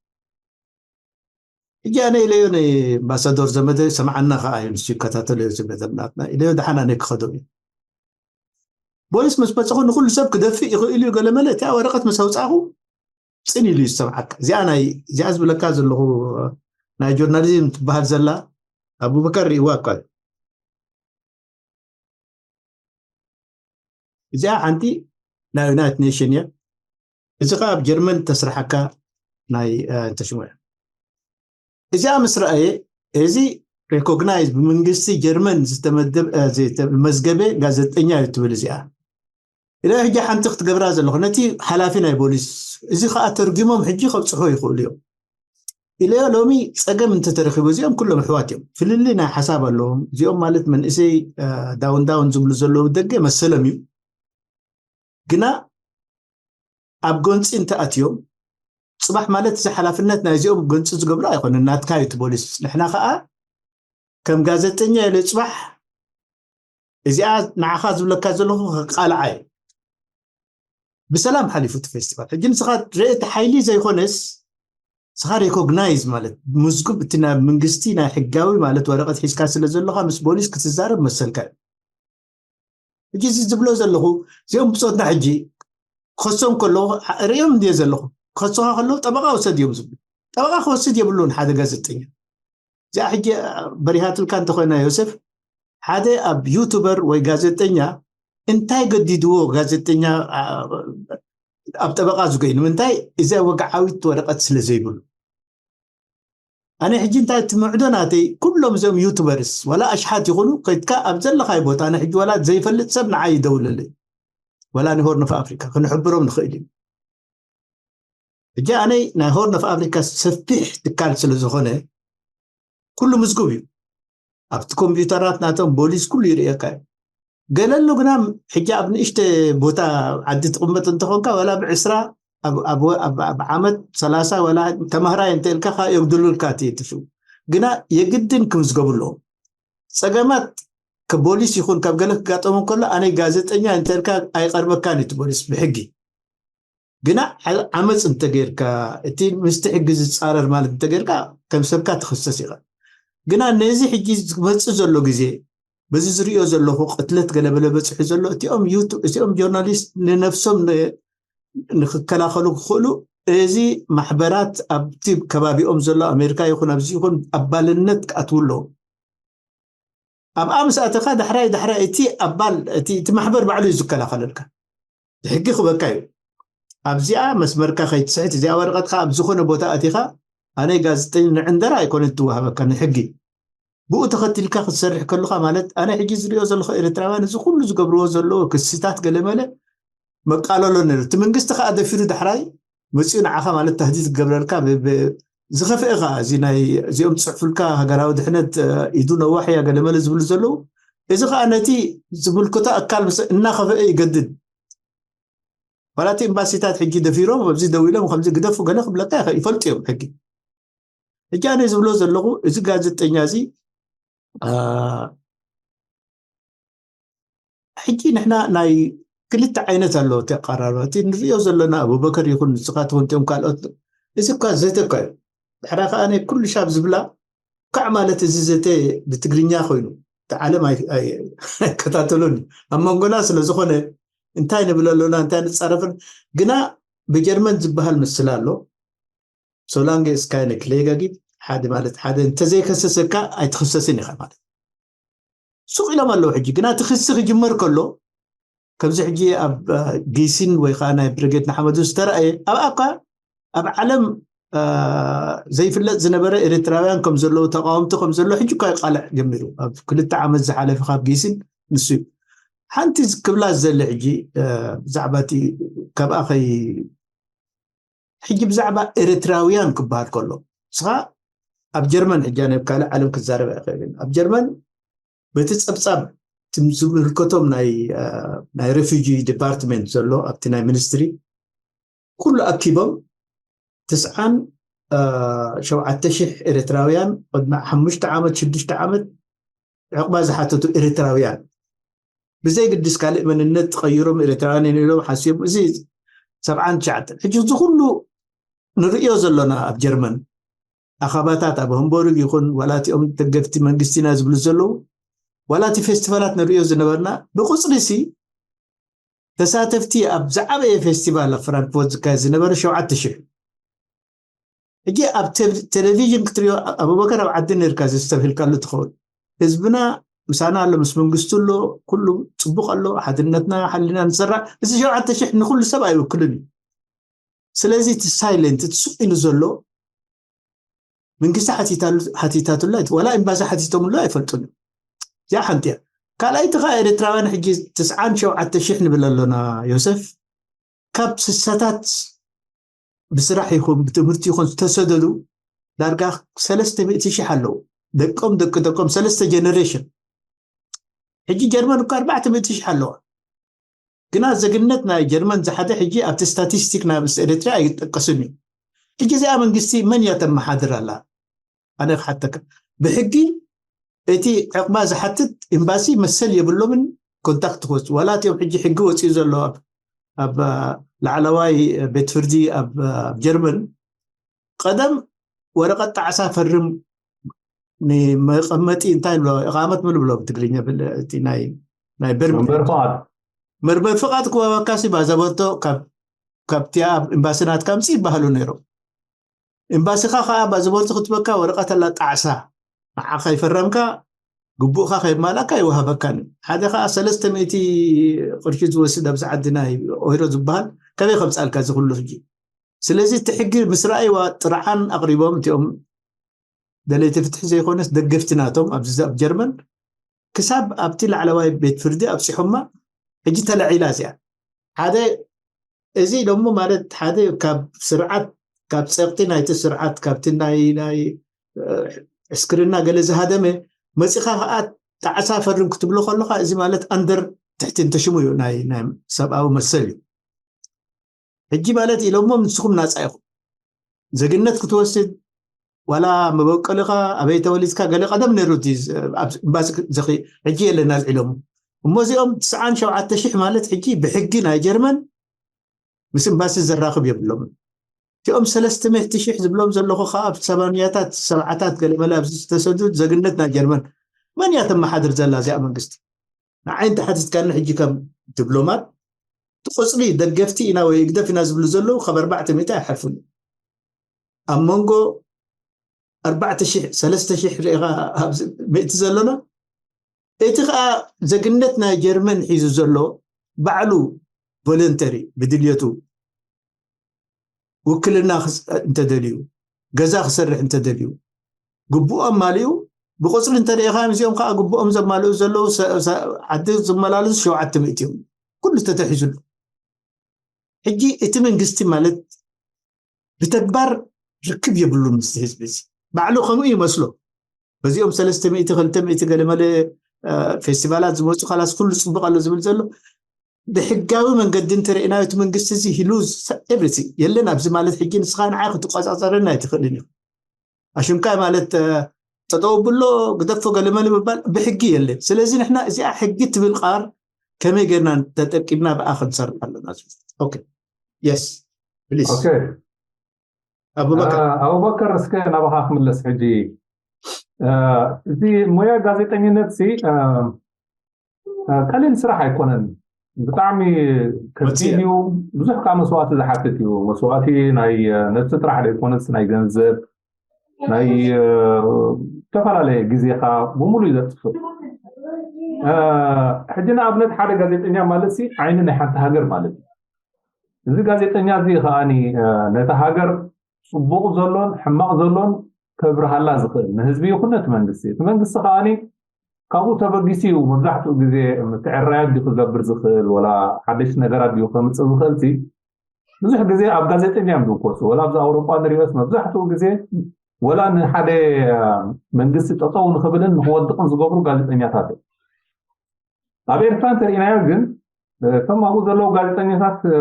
ሕጂ ኣነ ኢለዮ ናይ ኣምባሳደር ዘመደ ሰምዓና ከዓ እዩ ንሱ ይከታተሎ እዩ ዝብል ናትና ኢለዮ ደሓን ኣነ ክኸዶም እዩ። ቦሊስ ምስ መፀኹ ንኩሉ ሰብ ክደፍእ ይኽእል እዩ ገለመለ እቲኣ ወረቀት ምስ ኣውፃእኹ ፅን ኢሉ እዩ ዝሰምዓካ። እዚኣ ናይ እዚኣ ዝብለካ ዘለኹ ናይ ጆርናሊዝም ትበሃል ዘላ ኣቡበከር ሪእዋ እኳ እዩ። እዚኣ ሓንቲ ናይ ዩናይትድ ኔሽን እያ። እዚ ከዓ ኣብ ጀርመን ተስርሓካ ናይ ተሽሞ እያ። እዚኣ ምስ ረኣየ እዚ ሬኮግናይዝ ብመንግስቲ ጀርመን ዝተመዝገበ ጋዜጠኛ እዩ ትብል እዚኣ ኢለ ሕጂ ሓንቲ ክትገብራ ዘለኹ ነቲ ሓላፊ ናይ ቦሊስ እዚ ከዓ ተርጉሞም ሕጂ ከብፅሖ ይኽእሉ እዮም ኢለዮ። ሎሚ ፀገም እንተተረኪቡ እዚኦም ኩሎም ኣሕዋት እዮም። ፍልልይ ናይ ሓሳብ ኣለዎም። እዚኦም ማለት መንእሰይ ዳውን ዳውን ዝብሉ ዘለዉ ደገ መሰሎም እዩ። ግና ኣብ ጎንፂ እንተኣትዮም ፅባሕ ማለት እዚ ሓላፍነት ናይዚኦም ጎንፂ ዝገብሩ ኣይኮነን። ናትካ እዩ እቲ ቦሊስ። ንሕና ከዓ ከም ጋዜጠኛ ኢለ ፅባሕ እዚኣ ንዓኻ ዝብለካ ዘለኹ ከቃልዓ እዩ። ብሰላም ሓሊፉ እቲ ፌስቲቫል። ሕጂ ንስኻ ርእቲ ሓይሊ ዘይኮነስ ንስኻ ሬኮግናይዝ ማለት ምዝጉብ እቲ ናብ መንግስቲ ናይ ሕጋዊ ማለት ወረቀት ሒዝካ ስለ ዘለኻ ምስ ቦሊስ ክትዛረብ መሰልካ እዩ። ሕጂ እዚ ዝብሎ ዘለኹ እዚኦም ብፆትና ሕጂ ክኸሶም ከለዉ ርእዮም እንድየ ዘለኹ ክኸሱኻ ከለዉ ጠበቃ ውሰድ እዮም ዝብሉ። ጠበቃ ክወስድ የብሉን ሓደ ጋዜጠኛ። እዚኣ ሕጂ በሪሃትልካ እንተኾይና ዮሴፍ ሓደ ኣብ ዩቱበር ወይ ጋዜጠኛ እንታይ ገዲድዎ ጋዜጠኛ ኣብ ጠበቃ ዝጎይ ንምንታይ እዚ ወግዓዊት ወረቀት ስለ ዘይብሉ ኣነ ሕጂ እንታይ እቲ ምዕዶ ናተይ ኩሎም እዚኦም ዩቱበርስ ዋላ ኣሽሓት ይኹኑ ከድካ ኣብ ዘለኻይ ቦታ ኣነ ሕጂ ዋላ ዘይፈልጥ ሰብ ንዓይ ይደውልልኝ ዋላ ንሆርን ኦፍ ኣፍሪካ ክንሕብሮም ንኽእል እዩ። ሕጂ ኣነይ ናይ ሆርን ኦፍ ኣፍሪካ ሰፊሕ ትካል ስለ ዝኾነ ኩሉ ምዝጉብ እዩ። ኣብቲ ኮምፒውተራት ናቶም ቦሊስ ኩሉ ይርእየካ እዩ። ገለሉ ግና ሕጂ ኣብ ንእሽተ ቦታ ዓዲ ትቕመጥ እንተኾንካ ዋላ ብዕስራ ኣብ ዓመት ሰላሳ ዋላ ተማህራይ እንተልካ የጉድሉልካ እቲ ትፍው ግና የግድን ክምዝገቡ ኣለዎም። ፀገማት ከቦሊስ ይኹን ካብ ገለ ክጋጠሙ ከሎ ኣነይ ጋዜጠኛ እንተልካ ኣይቀርበካን እዩ ቦሊስ ብሕጊ ግና ዓመፅ እንተገይርካ እቲ ምስቲ ሕጊ ዝፃረር ማለት እንተገይርካ ከም ሰብካ ትኽሰስ ኢኻ። ግና ነዚ ሕጂ ዝመፅእ ዘሎ ግዜ በዚ ዝሪኦ ዘለኹ ቅትለት ገለበለ በፅሑ ዘሎ እቲኦም እቲኦም ጆርናሊስት ንነፍሶም ንክከላኸሉ ክኽእሉ እዚ ማሕበራት ኣብቲ ከባቢኦም ዘሎ ኣሜሪካ ይኹን ኣብዚ ይኹን ኣባልነት ክኣትዉ ኣለዎም። ኣብኣ ምስ ኣተኻ ዳሕራይ ዳሕራይ እቲ ኣባል እቲ ማሕበር ባዕሉ እዩ ዝከላኸለልካ። ብሕጊ ክበካ እዩ። ኣብዚኣ መስመርካ ከይትስሕት እዚኣ ወረቐትካ ኣብ ዝኾነ ቦታ ኣቲኻ ኣነ ጋዜጠኛ ንዕንደራ ኣይኮነ ትወሃበካ ንሕጊ ብኡ ተኸቲልካ ክትሰርሕ ከለኻ ማለት ኣነ ሕጂ ዝሪኦ ዘለኹ ኤርትራውያን እዚ ኩሉ ዝገብርዎ ዘለዎ ክስታት ገለመለ መቃለሎ ነይሩ እቲ መንግስቲ ከዓ ደፊሩ ዳሕራይ መፂኡ ንዓኻ ማለት ታህዲድ ክገብረልካ ዝኸፍአ ከዓ እዚ ናይ እዚኦም ዝፅሕፉልካ ሃገራዊ ድሕነት ኢዱ ነዋሕ እያ ገለመለ ዝብሉ ዘለዉ እዚ ከዓ ነቲ ዝምልክቶ ኣካል እናኸፍአ ይገድድ ዋላ እቲ ኤምባሲታት ሕጂ ደፊሮም ኣብዚ ደው ኢሎም ከምዚ ግደፉ ገለ ክብለካ ይኽእል ይፈልጡ እዮም ሕጊ ሕጂ ኣነ ዝብሎ ዘለኹ እዚ ጋዜጠኛ እዚ ሕጂ ንሕና ናይ ክልተ ዓይነት ኣሎ እቲ ኣቀራርባ እቲ ንሪኦ ዘለና ኣቡበከር ይኹን ንስኻትኹን እቲኦም ካልኦት እዚ እኳ ዘተ እኳ እዩ ድሕራ ከዓ ናይ ኩሉ ሻብ ዝብላ ካዕ ማለት እዚ ዘተ ብትግርኛ ኮይኑ እቲ ዓለም ኣይከታተሉን ኣብ መንጎና ስለ ዝኾነ እንታይ ንብል ኣሎና እንታይ ንፃረፍን ግና ብጀርመን ዝበሃል ምስል ኣሎ ሶላንጌ እስካይነ ክሌጋጊት ሓደ ማለት ሓደ እንተዘይከሰሰካ ኣይትኽሰስን ኢኻ ማለት ሱቕ ኢሎም ኣለዉ ሕጂ ግና እቲ ክሲ ክጅመር ከሎ ከምዚ ሕጂ ኣብ ጊሲን ወይ ከዓ ናይ ብርጌድ ንሓመዱ ዝተረኣየ ኣብኣ እኳ ኣብ ዓለም ዘይፍለጥ ዝነበረ ኤርትራውያን ከም ዘለዉ ተቃወምቲ ከም ዘሎ ሕጂ እኳ ይቃልዕ ጀሚሩ ኣብ ክልተ ዓመት ዝሓለፈ ካብ ጊሲን ንሱ እዩ ሓንቲ ክብላ ዝደሊ ሕጂ ብዛዕባ እቲ ካብኣ ከይ ሕጂ ብዛዕባ ኤርትራውያን ክበሃል ከሎ ንስኻ ኣብ ጀርመን ሕጂ ኣነ ኣብ ካልእ ዓለም ክዛረብ ኣይኽእልን ኣብ ጀርመን በቲ ጸብጻብ ዝምልከቶም ናይ ናይ ሬፊጂ ዲፓርትመንት ዘሎ ኣብቲ ናይ ሚኒስትሪ ኩሉ ኣኪቦም ትስዓን ሸውዓተ ሽሕ ኤርትራውያን ቅድሚ ሓሙሽተ ዓመት ሽዱሽተ ዓመት ዕቕባ ዝሓተቱ ኤርትራውያን፣ ብዘይ ግድስ ካልእ መንነት ተቐይሮም ኤርትራውያን እዮም ኢሎም ሓሲቦም፣ እዚ ሰብዓን ትሽዓተን። ሕጂ እዚ ኩሉ ንርእዮ ዘሎና ኣብ ጀርመን ኣኻባታት፣ ኣብ ሃምቦርግ ይኹን፣ ዋላ እቲኦም ደገፍቲ መንግስቲና ዝብሉ ዘለዉ፣ ዋላ እቲ ፌስቲቫላት ንርእዮ ዝነበርና፣ ብቁጽሪ ሲ ተሳተፍቲ ኣብ ዝዓበየ ፌስቲቫል ኣብ ፍራንክፎርት ዝካየድ ዝነበረ ሸውዓተ ሽሕ። ሕጂ ኣብ ቴሌ-፣ ቴሌቪዥን ክትሪኦ፣ ኣቡበከር፣ ኣብ ዓዲ ነርካ ዘስተብሂልካሉ ትኸውን። ህዝብና ምሳና ኣሎ፣ ምስ መንግስቱ ኣሎ፣ ኩሉ ጽቡቕ ኣሎ፣ ሓድነትና ሓሊና ንሰራ። እዚ ሸውዓተ ሽሕ ንኹሉ ሰብ ኣይውክልን እዩ። ስለዚ እቲ ሳይለንት፣ እቲ ስቕ ኢሉ ዘሎ፣ መንግስቲ ሓቲታሉ-፣ ሓቲታትሉ ኣይት-፣ ዋላ ኤምባሲ ሓቲቶምሉ ኣይፈልጡን እዮም። እዚኣ ሓንቲ እያ። ካልኣይቲ ኸዓ ኤርትራውያን ሕጂ ትስዓን ሸውዓተ ሽሕ ንብል ኣሎና ዮሰፍ። ካብ ስሳታት ብስራሕ ይኹን ብትምህርቲ ይኹን ዝተሰደዱ ዳርጋ ሰለስተ ሚእቲ ሽሕ ኣለዉ። ደቆም፣ ደቂ ደቆም፣ ሰለስተ ጀነሬሽን። ሕጂ ጀርመን እኳ ኣርባዕተ ሚእቲ ሽሕ ኣለዋ። ግና ዜግነት ናይ ጀርመን ዝሓዘ ሕጂ ኣብቲ ስታቲስቲክ ናይ ምስ ኤርትራ ኣይጠቀስን እዩ። ሕጂ እዚኣ መንግስቲ መን እያ ተመሓድር ኣላ? ኣነ ክሓተካ። ብሕጊ እቲ ዕቕባ ዝሓትት ኤምባሲ መሰል የብሎምን ኮንታክት ክወስድ። ዋላ እቲኦም ሕጂ ሕጊ ወፂኡ ዘሎ ኣብ፣ ኣብ ላዕለዋይ ቤት ፍርዲ ኣብ፣ ኣብ ጀርመን፣ ቀደም ወረቐት ጣዕሳ ፈርም፣ ንመቐመጢ እንታይ ብሎ፣ እቓመት ምሉ ብሎ ብትግርኛ ብል-፣ እቲ ናይ፣ ናይ በርሚ-፣ መንበሪ ፍቓድ። መንበሪ ፍቓድ ክወሃበካ ሲ ባዘቦቶ ካብ፣ ካብቲ ኣብ ኤምባሲ ናትካ ምጽእ ይበሃሉ ነይሮም። ኤምባሲኻ ኸዓ ባዘቦቶ ክትበካ ወረቐት ኣላ ጣዕሳ። ንዓ ከይፈረምካ ግቡእኻ ከይማላእካ ይወሃበካን እዩ። ሓደ ኸዓ ሰለስተ ሚእቲ ቅርሺ ዝወስድ ኣብዚ ዓዲ ናይ ኦይሮ ዝበሃል ከመይ ከምጻልካ እዚ ኩሉ ሕጂ? ስለዚ እቲ ሕጊ ምስ ረኣይዋ ጥርዓን ኣቕሪቦም እቲኦም ደለይቲ ፍትሒ ዘይኮነስ ደገፍቲ ናቶም ኣብዚ ኣብ ጀርመን ክሳብ ኣብቲ ላዕለዋይ ቤት ፍርዲ ኣብጺሖማ። ሕጂ ተላዒላ እዚኣ። ሓደ እዚ ደሞ ማለት ሓደ ካብ ስርዓት፣ ካብ ጸቕጢ ናይቲ ስርዓት፣ ካብቲ ናይ፣ ናይ፣ እ፣ ዕስክርና ገለ ዝሃደመ መጺኻ ኸኣ ጣዕሳ ፈርም ክትብሎ ከለኻ፣ እዚ ማለት ኣንደር፣ ትሕቲ እንተሽሙ እዩ፣ ናይ፣ ናይ ሰብኣዊ መሰል እዩ። ሕጂ ማለት ኢሎሞ ንስኹም ናጻ ኢኹም። ዜግነት ክትወስድ ዋላ መበቆልኻ ኣበይ ተወሊድካ ገለ ቀደም ነይሩ እቲ ዝ-፣ ኣብ ኤምባሲ ዘኺ-፣ ሕጂ የለን ኣልዒሎሞ። እሞ እዚኦም ትስዓን ሸውዓተ ሽሕ ማለት ሕጂ ብሕጊ ናይ ጀርመን ምስ ኤምባሲ ዘራኽብ የብሎምን። እቲኦም ሰለስተ ሚእቲ ሽሕ ዝብሎም ዘለኹ ኸኣ ኣብ ሰማንያታት፣ ሰብዓታት ገለ መለ ኣብዚ ዝተሰዱ ዜግነት ናይ ጀርመን መን እያ ተመሓድር ዘላ እዚኣ መንግስቲ? ንዓይ እንተሓቲትካኒ ሕጂ ከም ዲፕሎማት፣ እቲ ቁጽሪ ደገፍቲ ኢና ወይ ህግደፍ ኢና ዝብሉ ዘለዉ ካብ ኣርባዕተ ሚእቲ ኣይሓልፉን። ኣብ መንጎ ኣርባዕተ ሽሕ፣ ሰለስተ ሽሕ ርኢኻ ኣብዚ ምእቲ ዘሎና፣ እቲ ኸኣ ዜግነት ናይ ጀርመን ሒዙ ዘሎ ባዕሉ ቮለንተሪ ብድልየቱ ውክልና ክስ-፣ እንተደልዩ፣ ገዛ ክሰርሕ እንተደልዩ፣ ግቡኦም ማሊኡ ብቁጽሪ እንተሪኢኻ፣ እዚኦም ከዓ ግቡኦም ዘማልኡ ዘለዉ ሰ-፣ ሰ-፣ ዓዲ ዝመላለሱ ሸውዓተ ሚእቲ እዮም። ኩሉ ተተሒዙሉ። ሕጂ እቲ መንግስቲ ማለት ብተግባር ርክብ የብሉን ምስቲ ህዝቢ እዚ። ባዕሉ ከምኡ ይመስሎ። በዚኦም ሰለስተ ሚእቲ፣ ክልተ ሚእቲ ገለ መለ፣ እ፣ ፌስቲቫላት ዝመፁ ካላስ ኩሉ ፅቡቅ ኣሎ ዝብል ዘሎ። ብሕጋዊ መንገዲ እንተሪእናዮ እቲ መንግስቲ እዚ ሂሉ everything የለን ኣብዚ ማለት ሕጂ ንስኻ ንዓይ ክትቆፃፀረኒ ኣይትኽእልን እዩ። ኣሽምካይ ማለት፣ እ፣ ጠጠው ብሎ ግደፎ ገለመለ ምባል ብሕጊ የለን። ስለዚ ንሕና እዚኣ ሕጊ ትብል ቃል ከመይ ጌርና ተጠቂምና ብኣ ክንሰርሕ ኣለና ዝብል። ኦኬ። የስ። ፕሊዝ። ኦኬ። ኣቡበከር። እ፣ ኣቡበከር፣ እስከ ናባኻ ክምለስ ሕጂ። እ፣ እዚ ሞያ ጋዜጠኝነት ሲ፣ እ፣ እ፣ ቀሊል ስራሕ ኣይኮነን። ብጣዕሚ ከቢድ እዩ። ብዙሕ ከዓ መስዋእቲ ዝሓትት እዩ። መስዋእቲ ናይ፣ እ፣ ነብሲ ጥራሕ ዘይኮነስ ናይ ገንዘብ፣ ናይ፣ እ፣ ዝተፈላለየ ግዜኻ ብምሉእ እዩ ዘጥፍእ። እ፣ ሕጂ ንኣብነት ሓደ ጋዜጠኛ ማለት ሲ ዓይኒ ናይ ሓንቲ ሃገር ማለት እዩ። እዚ ጋዜጠኛ እዚ ከኣኒ፣ እ፣ ነታ ሃገር ጽቡቕ ዘሎን ሕማቕ ዘሎን ከብርሃላ ዝኽእል ንህዝቢ ይኹን ነቲ መንግስቲ። እቲ መንግስቲ ከኣኒ ካብኡ ተበጊሱ እዩ መብዛሕትኡ ግዜ ምትዕራያት ድዩ ክገብር ዝኽእል፣ ወላ ሓደሽቲ ነገራት ድዩ ከምጽእ ዝኽእል ሲ፣ ብዙሕ ግዜ ኣብ ጋዜጠኛ እዮም ዝውከሱ። ወላ ኣብዚ ኣውሮጳ ንሪኦስ መብዛሕትኡ ግዜ ወላ ንሓደ፣ እ፣ መንግስቲ ጠጠው ንኽብልን ንኽወድቕን ዝገብሩ ጋዜጠኛታት እዮም። ኣብ ኤርትራ እንተሪእናዮ ግን፣ እ፣ እቶም ኣብኡ ዘለዉ ጋዜጠኛታት፣ እ፣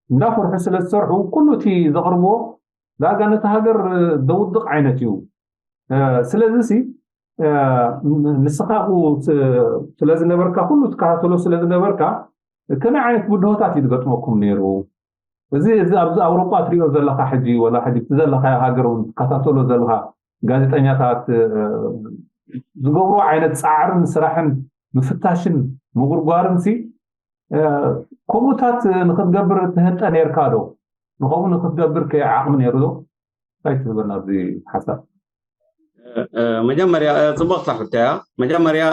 እንዳፈርሑ ስለ ዝሰርሑ ኩሉ እቲ ዘቕርብዎ ዳርጋ ነቲ ሃገር፣ እ፣ ዘውድቕ ዓይነት እዩ። እ፣ ስለዚ ሲ ንስኻ ኣብኡ ስለዝነበርካ፣ ኩሉ ትከታተሎ ስለዝነበርካ፣ ከመይ ዓይነት ብድሆታት እዩ ዝገጥመኩም ነይሩ? እዚ ኣብዚ ኣውሮጳ ትሪኦ ዘለኻ ሕጂ፣ ወላ ሕጂ እቲ ዘለኻዮ ሃገር እውን ትከታተሎ ዘለኻ ጋዜጠኛታት ዝገብሮ ዓይነት ፃዕርን ስራሕን ምፍታሽን ምጉርጓርን ሲ ከምኡታት ንክትገብር ትህጠ ነርካ ዶ? ንከምኡ ንክትገብር ከ ዓቕሚ ነይሩ ዶ? እንታይ ትህበና ኣብዚ ሓሳብ? መጀመርያ ጽቡቕታ ሕቶ እያ። መጀመርያ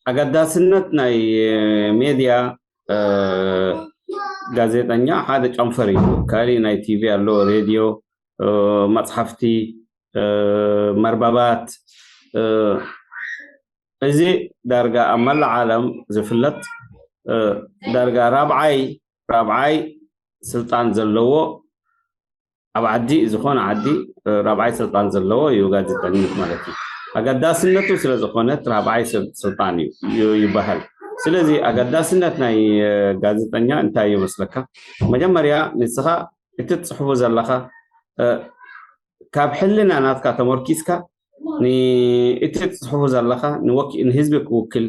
ኣገዳስነት ናይ ሜድያ፣ ጋዜጠኛ ሓደ ጨንፈር እዩ። ካሊእ ናይ ቲቪ ኣሎ፣ ሬድዮ፣ መጽሓፍቲ፣ መርበባት። እዚ ዳርጋ ኣብ መላእ ዓለም ዝፍለጥ፣ ዳርጋ ራብዓይ ራብዓይ ስልጣን ዘለዎ፣ ኣብ ዓዲ፣ ዝኾነ ዓዲ ራብዓይ ስልጣን ዘለዎ እዩ ጋዜጠኝነት ማለት እዩ። ኣገዳስነቱ ስለ ዝኾነት ራብዓይ ስልጣን እዩ ይበሃል። ስለዚ ኣገዳስነት ናይ ጋዜጠኛ እንታይ እዩ መስለካ? መጀመርያ ንስኻ እቲ ትፅሕፉ ዘለኻ ካብ ሕልና ናትካ ተመርኪስካ እቲ ትፅሕፉ ዘለኻ ንህዝቢ ክውክል፣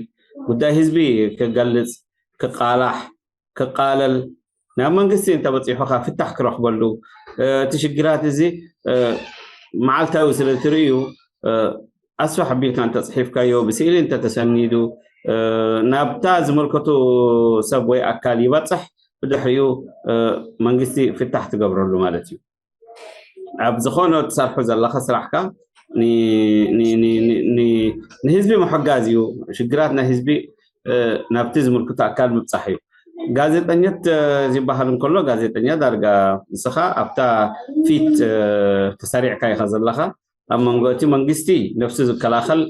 ጉዳይ ህዝቢ ክገልፅ፣ ክቃላሕ፣ ክቃለል፣ ናብ መንግስቲ እንተበፂሑ ከዓ ፍታሕ ክረኽበሉ፣ እቲ ሽግራት እዚ መዓልታዊ ስለ ትርእዩ ኣስፋሕ ኣቢልካ እንተፅሒፍካዮ፣ ብስእሊ እንተተሰኒዱ ናብታ ዝምልከቱ ሰብ ወይ ኣካል ይበፅሕ፣ ብድሕሪኡ መንግስቲ ፍታሕ ትገብረሉ ማለት እዩ። ኣብ ዝኾነ ትሰርሑ ዘለኻ ስራሕካ ንህዝቢ ምሕጋዝ እዩ። ሽግራት ናይ ህዝቢ ናብቲ ዝምልክቶ ኣካል ምብፃሕ እዩ። ጋዜጠኛት ዝበሃል እንከሎ፣ ጋዜጠኛ ዳርጋ ንስኻ ኣብታ ፊት ተሰሪዕካ ኢኻ ዘለኻ። ኣብ መንጎ እቲ መንግስቲ ነፍሱ ዝከላኸል፣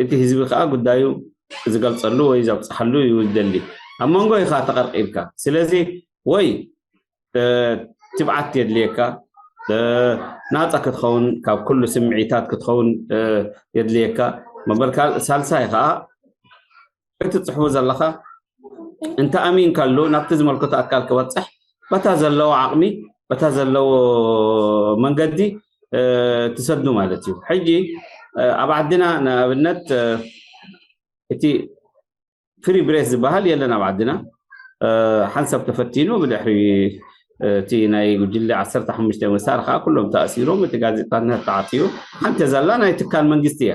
እቲ ህዝቢ ከዓ ጉዳዩ ዝገልፀሉ ወይ ዘብፅሓሉ እዩ ዝደሊ። ኣብ መንጎ ኢኻ ተቐርቂብካ። ስለዚ ወይ ትብዓት የድልየካ፣ ናፃ ክትኸውን፣ ካብ ኩሉ ስምዒታት ክትኸውን የድልየካ። መበል ሳልሳይ ከዓ እቲ ትፅሕፉ ዘለኻ እንተ ኣሚንካሉ ናብቲ ዝመልከቶ ኣካል ክበፅሕ በታ ዘለዎ ዓቕሚ፣ በታ ዘለዎ መንገዲ ትሰዱ ማለት እዩ። ሕጂ ኣብ ዓድና ንኣብነት እቲ ፍሪ ብሬስ ዝበሃል የለን ኣብ ዓድና። ሓንሳብ ተፈቲኑ ብድሕሪ እቲ ናይ ጉጅለ ዓሰርተ ሓሙሽተ ምሳር ከዓ ኩሎም ተኣሲሮም፣ እቲ ጋዜጣነት ተዓፅዩ። ሓንቲ ዘላ ናይ ትካል መንግስቲ እያ፣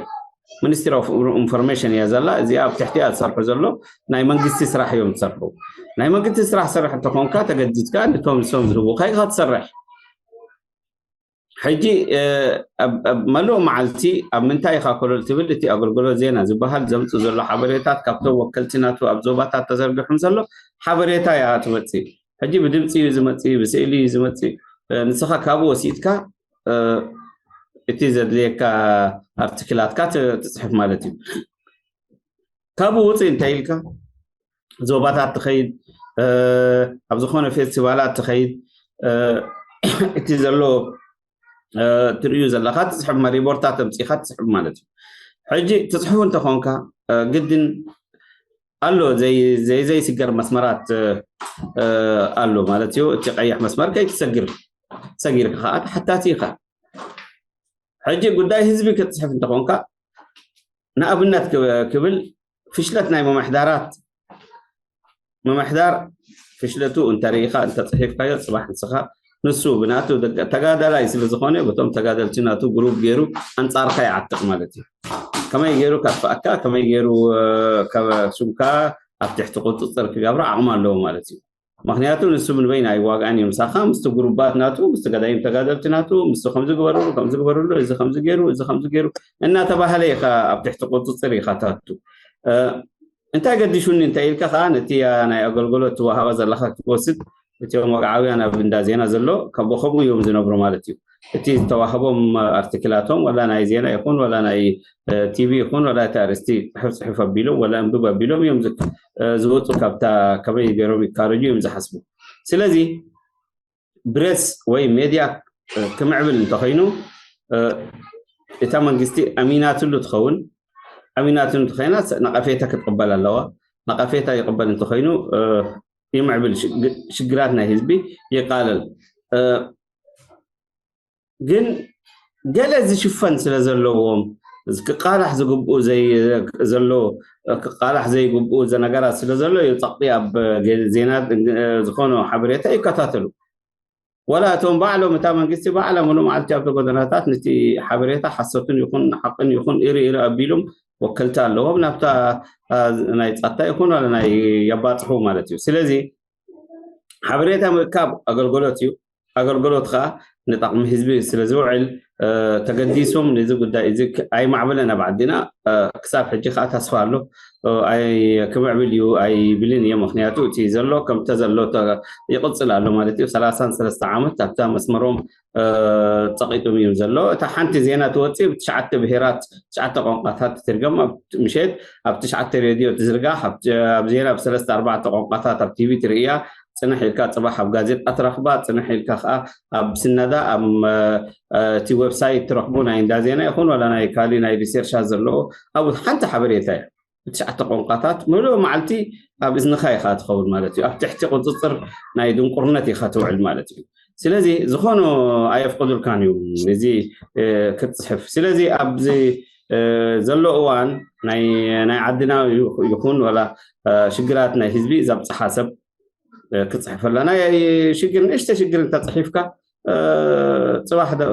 ሚኒስትሪ ኦፍ ኢንፎርሜሽን እያ ዘላ። እዚኣ ኣብ ትሕቲ እያ ዝሰርሑ ዘሎ፣ ናይ መንግስቲ ስራሕ እዮም ዝሰርሑ። ናይ መንግስቲ ስራሕ ሰርሕ እንተኾንካ ተገዲድካ ንቶም ንሶም ዝህቡካ ኢኻ ትሰርሕ። ሕጂ ኣብ መሉእ መዓልቲ ኣብ ምንታይ ኢኻ ኮለል ትብል? እቲ ኣገልግሎት ዜና ዝበሃል ዘምፅእ ዘሎ ሓበሬታት ካብቶም ወከልቲ ናቱ ኣብ ዞባታት ተዘርጊሖም ዘሎ ሓበሬታ እያ ትመፅእ። ሕጂ ብድምፂ እዩ ዝመፅእ፣ ብስእሊ እዩ ዝመፅእ። ንስኻ ካብኡ ወሲድካ እቲ ዘድልየካ ኣርቲክላትካ ትፅሕፍ ማለት እዩ። ካብኡ ውፅእ እንታይ ኢልካ ዞባታት ትኸይድ፣ ኣብ ዝኾነ ፌስቲቫላት ትኸይድ፣ እቲ ዘሎ ትርእዩ ዘለኻ ትፅሕፍ፣ ሪፖርታት ኣምፂኻ ትፅሕፍ ማለት እዩ። ሕጂ ትፅሕፉ እንተኾንካ ግድን ኣሎ ዘይዘይስገር መስመራት ኣሎ ማለት እዩ። እቲ ቀይሕ መስመር ከይትሰግር፣ ሰጊርካ ከዓ ተሓታቲ ኢኻ። ሕጂ ጉዳይ ህዝቢ ክትፅሕፍ እንተኾንካ ንኣብነት ክብል ፍሽለት ናይ ምምሕዳራት፣ ምምሕዳር ፍሽለቱ እንተርኢኻ እንተፅሒፍካዮ ፅባሕ ንስኻ ንሱ ብናቱ ተጋዳላይ ስለ ዝኾነ በቶም ተጋደልቲ ናቱ ግሩብ ገይሩ ኣንፃርካ ይዓጥቕ ማለት እዩ። ከመይ ገይሩ ከጥፍኣካ፣ ከመይ ገይሩ ሽምካ ኣብ ትሕቲ ቁፅፅር ክገብሮ ዓቕሚ ኣለዎ ማለት እዩ። ምክንያቱ ንሱ ንበይኑ ኣይዋግኣን እዩ ምሳኻ፣ ምስቲ ግሩባት ናቱ፣ ምስቲ ገዳይም ተጋደልቲ ናቱ፣ ምስቲ ከምዚ ግበርሉ፣ ከምዚ ግበርሉ፣ እዚ ከምዚ ገይሩ፣ እዚ ከምዚ ገይሩ እናተባህለ ኢኻ ኣብ ትሕቲ ቁፅፅር ኢኻ ታቱ። እንታይ ገዲሹኒ እንታይ ኢልካ ከዓ ነቲ ናይ ኣገልግሎት ትወሃባ ዘለካ ክትወስድ፣ እቲኦም ወግዓውያን ኣብ እንዳ ዜና ዘሎ ከምኡ እዮም ዝነብሩ ማለት እዩ። እቲ ዝተዋህቦም ኣርቲክላቶም ወላ ናይ ዜና ይኹን ወላ ናይ ቲቪ ይኹን ወላ እቲ ኣርእስቲ ፅሕፍ ፅሕፍ ኣቢሎም ወላ እንብብ ኣቢሎም እዮም ዝወፁ። ካብታ ከመይ ገይሮም ይካረጁ እዮም ዝሓስቡ። ስለዚ ብሬስ ወይ ሜድያ ክምዕብል እንተኮይኑ እታ መንግስቲ ኣሚናትሉ ትኸውን። ኣሚናትሉ እንተኮይና ነቐፌታ ክትቕበል ኣለዋ። ነቐፌታ ይቕበል እንተኮይኑ ይምዕብል፣ ሽግራት ናይ ህዝቢ ይቃለል። ግን ገለ ዝሽፈን ስለ ዘለዎም፣ ክቃላሕ ዝግብኡ ዘይ-፣ ዘሎ፣ ክቃላሕ ዘይግብኡ ዘ-፣ ነገራት ስለ ዘሎ እዩ ጸቕጢ ኣብ ገ-፣ ዜና ዝኾነ ሓበሬታ ይከታተሉ። ወላ እቶም ባዕሎም፣ እታ መንግስቲ ባዕላ ሙሉ መዓልቲ ኣብቲ ጎደናታት ነቲ ሓበሬታ ሓሶትን ይኹን ሓቅን ይኹን ኢሪ ኢሪ ኣቢሉም ወከልቲ ኣለዎም፣ ናብታ፣ አ፣ ናይ ጸጥታ ይኹን ዋላ ናይ የባጽሑ ማለት እዩ። ስለዚ ሓበሬታ ምእካብ ኣገልግሎት እዩ። ኣገልግሎት ኸኣ ንጠቕሚ ህዝቢ ስለ ዝውዕል፣ እ፣ ተገዲሶም ነዚ ጉዳይ እዚ ክ-፣ ኣይማዕበለን ኣብ ዓድና። እ፣ ክሳብ ሕጂ ኸኣ ተስፋ ኣሎ። እ፣ ኣይ-፣ ክምዕብል እዩ ኣይብልን እየ። ምኽንያቱ እቲ ዘሎ ከምተ ዘሎ ተ-፣ ይቕጽል ኣሎ ማለት እዩ። ሰላሳን ሰለስተ ዓመት ኣብታ መስመሮም፣ እ፣ ጸቒጦም እዮም ዘሎ። እታ ሓንቲ ዜና ትወጽእ ብትሽዓተ ብሄራት፣ ትሽዓተ ቋንቋታት ትትርገም። ኣብ ምሸት ኣብ ትሽዓተ ሬድዮ ትዝርጋሕ፣ ኣብ፣ ኣብ ዜና ብሰለስተ ኣርባዕተ ቋንቋታት ኣብ ቲቪ ትርእያ። ጽንሕ ኢልካ ጽባሕ ኣብ ጋዜጣ ትረኽባ፣ ጽንሕ ኢልካ ኸኣ ኣብ ስነዳ ኣብ፣ እ፣ እቲ ዌብሳይት ትረኽቡ፣ ናይ እንዳ ዜና ይኹን ዋላ ናይ ካሊ ናይ ሪሰርቻ ዘለዎ ኣብኡ ሓንቲ ሓበሬታ እያ። ብትሽዓተ ቋንቋታት ምሉእ መዓልቲ ኣብ እዝንኻ ኢኻ ትኸውን ማለት እዩ። ኣብ ትሕቲ ቁጽጽር ናይ ድንቁርነት ኢኻ ትውዕል ማለት እዩ። ስለዚ ዝኾኑ ኣየፍቅዱልካን እዮም እዚ፣ እ፣ ክትጽሕፍ። ስለዚ ኣብዚ፣ እ፣ ዘሎ እዋን ናይ፣ ናይ ዓድና ይኹ-፣ ይኹን ዋላ፣ እ፣ ሽግራት ናይ ህዝቢ ዘብጽሓ ሰብ፣ እ፣ ክጽሕፈላ። ናይ ሽግር፣ ንእሽተ ሽግር እንተጽሒፍካ፣ እ፣ ጽባሕ ደ-፣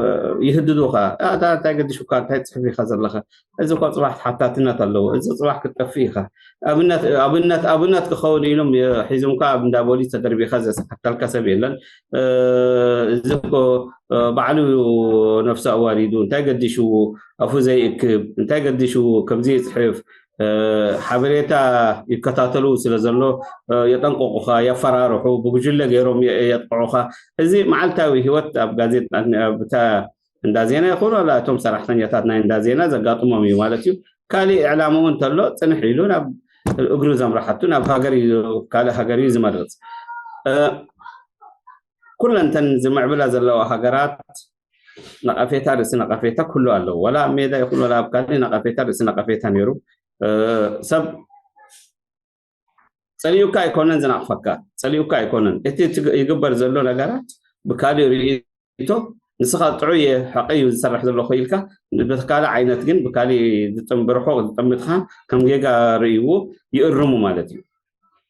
ይህድዱኻ። "ኣ፣ እታ እንታይ ገዲሹካ? እንታይ ትጽሕፍ ኢኻ ዘለኻ? እዚ እኮ ጽባሕ ተሓታትነት ኣለዎ። እዚ ጽባሕ ክትጠፍእ ኢኻ። ኣብነት፣ ኣብነት፣ ኣብነት ክኸውን" ኢሎም የ-፣ ሒዞምካ ኣብ እንዳ ፖሊስ ተደርቢኻ ዘስሓታልካ ሰብ የለን። እ፣ እዚ እኮ፣ እ፣ ባዕሉ ነፍሱ ኣዋሪዱ፣ እንታይ ገዲሽዎ? ኣፉ ዘይእክብ፣ እንታይ ገዲሽዎ? ከምዚ ይጽሕፍ። እ፣ ሓበሬታ ይከታተሉ ስለ ዘሎ፣ እ፣ የጠንቅቑኻ፣ የፈራርሑ፣ ብጉጅለ ገይሮም የ-፣ የጥቅዑኻ። እዚ መዓልታዊ ህይወት ኣብ ጋዜጣ፣ ኣብ እታ እንዳ ዜና ይኹን ዋላ እቶም ሰራሕተኛታት ናይ እንዳ ዜና ዘጋጥሞም እዩ ማለት እዩ። ካሊእ ዕላምኡ እንተሎ ጽንሕ ኢሉ ናብ እግሩ ዘምርሓቱ ናብ ሃገር እዩ፣ ካልእ ሃገር እዩ ዝመርጽ። እ፣ ኩለን እተን ዝምዕብላ ዘለዋ ሃገራት ነቐፌታ ርእሲ ነቐፌታ ኩሉ ኣለዎ። ዋላ ኣብ ሜዳ ይኹን ዋላ ኣብ ካልእ ነቐፌታ ርእሲ ነቐፌታ ነይሩ። እ፣ ሰብ ጸሊኡካ ኣይኮነን ዝነቕፈካ፣ ጸሊኡካ ኣይኮነን። እቲ ትግ-፣ ይግበር ዘሎ ነገራት ብካሊእ ርእይቶ፣ ንስኻ ጥዑይ እየ፣ ሓቂ እዩ ዝሰርሕ ዘለኹ ኢልካ፣ በቲ ካልእ ዓይነት ግን ብካሊእ ዝጥም-፣ ብርሑቕ ዝጥምትኻ ከም ጌጋ ርእይዎ ይእርሙ ማለት እዩ።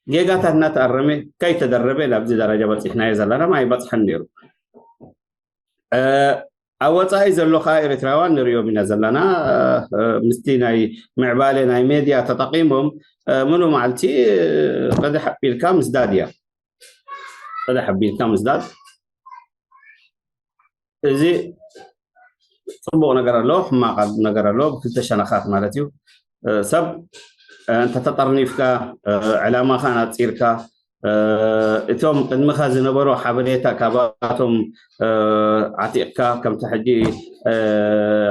ጌጋታት እናተኣረመ ከይተደረበ ናብዚ ደረጃ በጺሕናዮ ዘለና፣ ኣይበጽሐን ነይሩ። እ፣ ኣብ ወጻኢ ዘሎ ኸኣ ኤርትራውያን ንርእዮም ኢና ዘለና። እ፣ ምስቲ ናይ ምዕባለ ናይ ሜድያ ተጠቒሞም፣ እ፣ ምሉእ መዓልቲ፣ እ፣ ቀድሕ ኣቢልካ ምስዳድ እያ። ቀድሕ ኣቢልካ ምስዳድ። እዚ ጽቡቕ ነገር ኣሎ፣ ሕማቕ ነገር ኣሎ፣ ብክልተ ሸነኻት ማለት እዩ። እ፣ ሰብ፣ እ፣ እንተተጠርኒፍካ፣ እ፣ ዕላማኻ ናጺርካ፣ እ፣ እቶም ቅድሚኻ ዝነበሩ ሓበሬታ ካባቶም፣ እ፣ ዓቲቕካ፣ ከምቲ ሕጂ፣ እ፣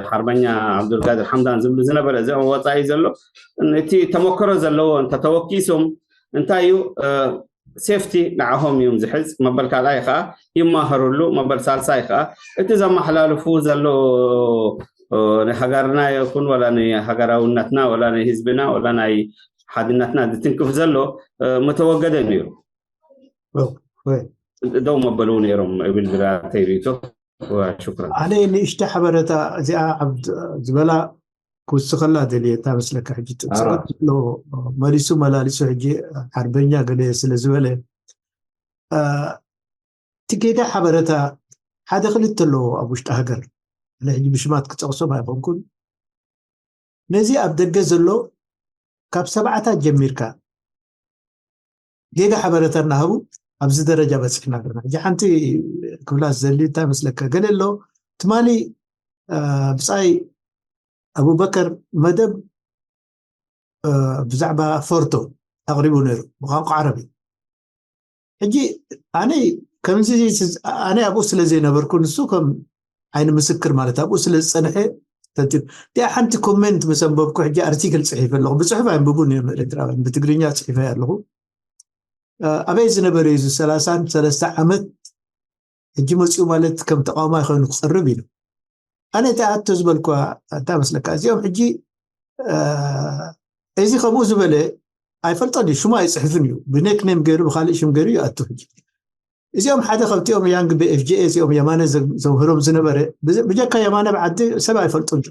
ሓርበኛ ዓብዱልቃድር ሓምዳን ዝብሉ ዝነበረ፣ እዚ ኣብ ወጻኢ ዘሎ፣ እቲ ተመክሮ ዘለዎ እንተተወኪሶም፣ እንታይ እዩ፣ እ፣ ሴፍቲ ንዓሆም እዮም ዝሕዝ። መበል ካልኣይ ኸኣ ይማሃሩሉ፣ መበል ሳልሳይ ኸኣ እቲ ዘመሓላልፉ ዘሎ፣ እ፣ ንሃገርና ይኹን ዋላ ንሃገራውነትና ዋላ ንህዝብና ዋላ ናይ ሓድነትና ዝትንክፍ ዘሎ፣ እ፣ ምተወገደ ነይሩ። ኦ፣ ወይ። ደው መበሉ ነይሮም እብል ብራተይ ርእይቶ። ወሽክራን። ኣነ ንእሽተ ሓበረታ እዚኣ ኣብ ዝበላ ክውስኸላ ደልየ። እንታይ መስለካ፣ ሕጂ አ። ጽቕጥ ኣሎ፣ መሊሱ መላሊሱ ሕጂ ሓርበኛ ገለ ስለ ዝበለ፣ አ፣ እቲ ጌጋ ሓበረታ ሓደ ክልተ ኣለዎ ኣብ ውሽጢ ሃገር። ኣነ ሕጂ ብሽማት ክጠቕሶም ኣይኮንኩን። ነዚ ኣብ ደገ ዘሎ ካብ ሰብዓታት ጀሚርካ ጌጋ ሓበረታ እናሃቡ ኣብዚ ደረጃ በጺሕና ኣለና። ሕጂ ሓንቲ ክብላ ዝደሊ እንታይ መስለካ፣ ገለ ኣሎ ትማሊ፣ አ፣ ብጻይ ኣቡበከር መደብ፣ አ፣ ብዛዕባ ፎርቶ ኣቕሪቡ ነይሩ ብቋንቋ ዓረቢ። ሕጂ ኣነ ከምዚ፣ ኣነ ኣብኡ ስለ ዘይነበርኩ፣ ንሱ ከም ዓይኒ ምስክር ማለት ኣብኡ ስለ ዝጸንሐ፣ ተንቲን እቲኣ ሓንቲ ኮሜንት ምስ ኣንበብኩ፣ ሕጂ ኣርቲክል ጽሒፈ ኣለኹ። ብጽሑፍ ኣይንብቡን እዮም ኤርትራውያን፣ ብትግርኛ ጽሒፈ ኣለኹ። አ፣ ኣበይ ዝነበረ እዩ እዚ ሰላሳን ሰለስተ ዓመት ሕጂ መጺኡ ማለት ከም ተቃዋማይ ኮይኑ ክቐርብ ኢሉ። ኣነ እቲ ኣቶ ዝበልኩዋ እንታይ መስለካ? እዚኦም ሕጂ፣ አ፣ እዚ ከምኡ ዝበለ ኣይፈልጦን እዩ፣ ሽሙ ኣይጽሕፍን እዩ። ብኔክኔም ገይሩ ብኻልእ ሽም ገይሩ ይኣቱ ሕጂ። እዚኦም ሓደ ከብቲኦም ያንግ ብኤፍጂኤ እዚኦም የማነ ዘምህሮም ዝነበረ፣ ብጀካ የማነ ብዓዲ ሰብ ኣይፈልጡን።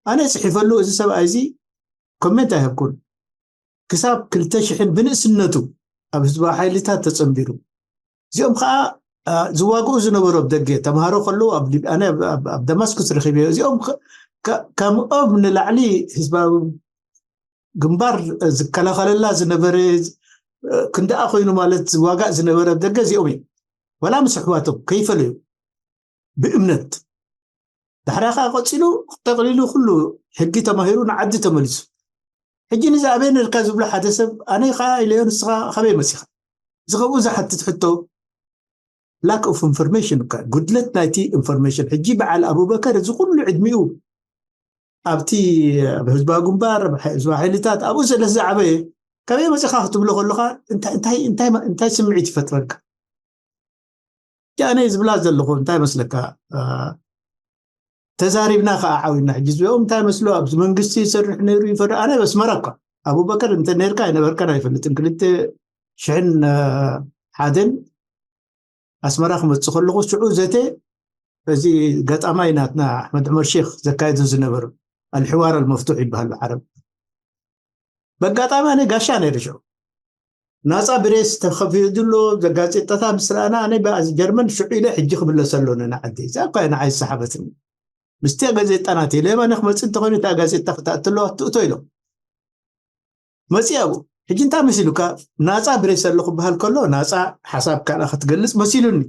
ኣነ ጽሒፈሉ፣ እዚ ሰብኣይ እዚ ኮሜንት ኣይህብኩን። ክሳብ ክልተ ሽሕን ብንእስነቱ ኣብ ህዝባዊ ሓይልታት ተጸንቢሩ። እዚኦም ከዓ ዝዋግኡ ዝነበሩ ኣብ ደገ ተምሃሮ ከለዉ፣ ኣነ ኣብ ደማስኩስ ረኺበዮ። እዚኦም ከምኦም ንላዕሊ ህዝባዊ ግንባር ዝከላኸለላ ዝነበረ፣ ክንደኣ ኮይኑ ማለት ዝዋጋእ ዝነበረ ኣብ ደገ እዚኦም እዮም። ዋላ ምስ ኣሕዋቶም ከይፈለዩ ብእምነት። ዳሕራ ከዓ ቀፂሉ ጠቕሊሉ ኩሉ ሕጊ ተማሂሩ ንዓዲ ተመሊሱ። ሕጂ ንዚ ኣበይ ነርካ ዝብሎ ሓደ ሰብ ኣነ ከዓ ኢለዮ፣ ንስኻ ካበይ መፂኻ? እዚ ከምኡ ዝሓትት ሕቶ lack of information እካ፣ ጉድለት ናይቲ ኢንፎርሜሽን። ሕጂ በዓል ኣቡበከር እዚ ኩሉ ዕድሚኡ ኣብቲ ኣብ ህዝባዊ ግንባር፣ ኣብ ህዝባዊ ሓይልታት ኣብኡ ስለ ዝዓበየ፣ ካበይ መፂኻ ክትብሎ ከለኻ እንታይ ስምዒት ይፈጥረልካ? ኣነ ዝብላ ዘለኹ እንታይ መስለካ? ተዛሪብና ከዓ ዓዊና። ሕጂ ዝብኦም እንታይ መስሎ ኣብዚ መንግስቲ ይሰርሕ ነይሩ ይፈር ኣነ ኣስመራ እኳ ኣቡበከር እንተ ነርካ ኣይነበርካን ኣይፈልጥን። ክልተ ሽሕን ሓደን ኣስመራ ክመፅእ ከለኹ ሽዑ ዘተ እዚ ገጣማይ ናትና ኣሕመድ ዑመር ሼክ ዘካየዱ ዝነበሩ ኣልሕዋር ኣልመፍቱሕ ይበሃል ብዓረብ። በጋጣሚ ኣነ ጋሻ ነይሩ ሽዑ ናፃ ብሬስ ተኸፊቱ ኣሎ። ዘጋዜጣታት ምስ ረኣና ኣነ ጀርመን ሽዑ ኢለ ሕጂ ክምለስ ኣለኒ ንዓዲ። እዛ እኳ ንዓይ ዝሰሓበትኒ ምስቲ ጋዜጣ ናት ኢለ ኣነ ክመፅእ እንተኾይኑ እታ ጋዜጣ ክትኣትለዋ ትእቶ ኢሎም መፅእ ኣብኡ። ሕጂ እንታይ መሲሉካ? ናፃ ብሬስ ኣሎ ክበሃል ከሎ ናፃ ሓሳብ ካልኣ ክትገልፅ መሲሉኒ።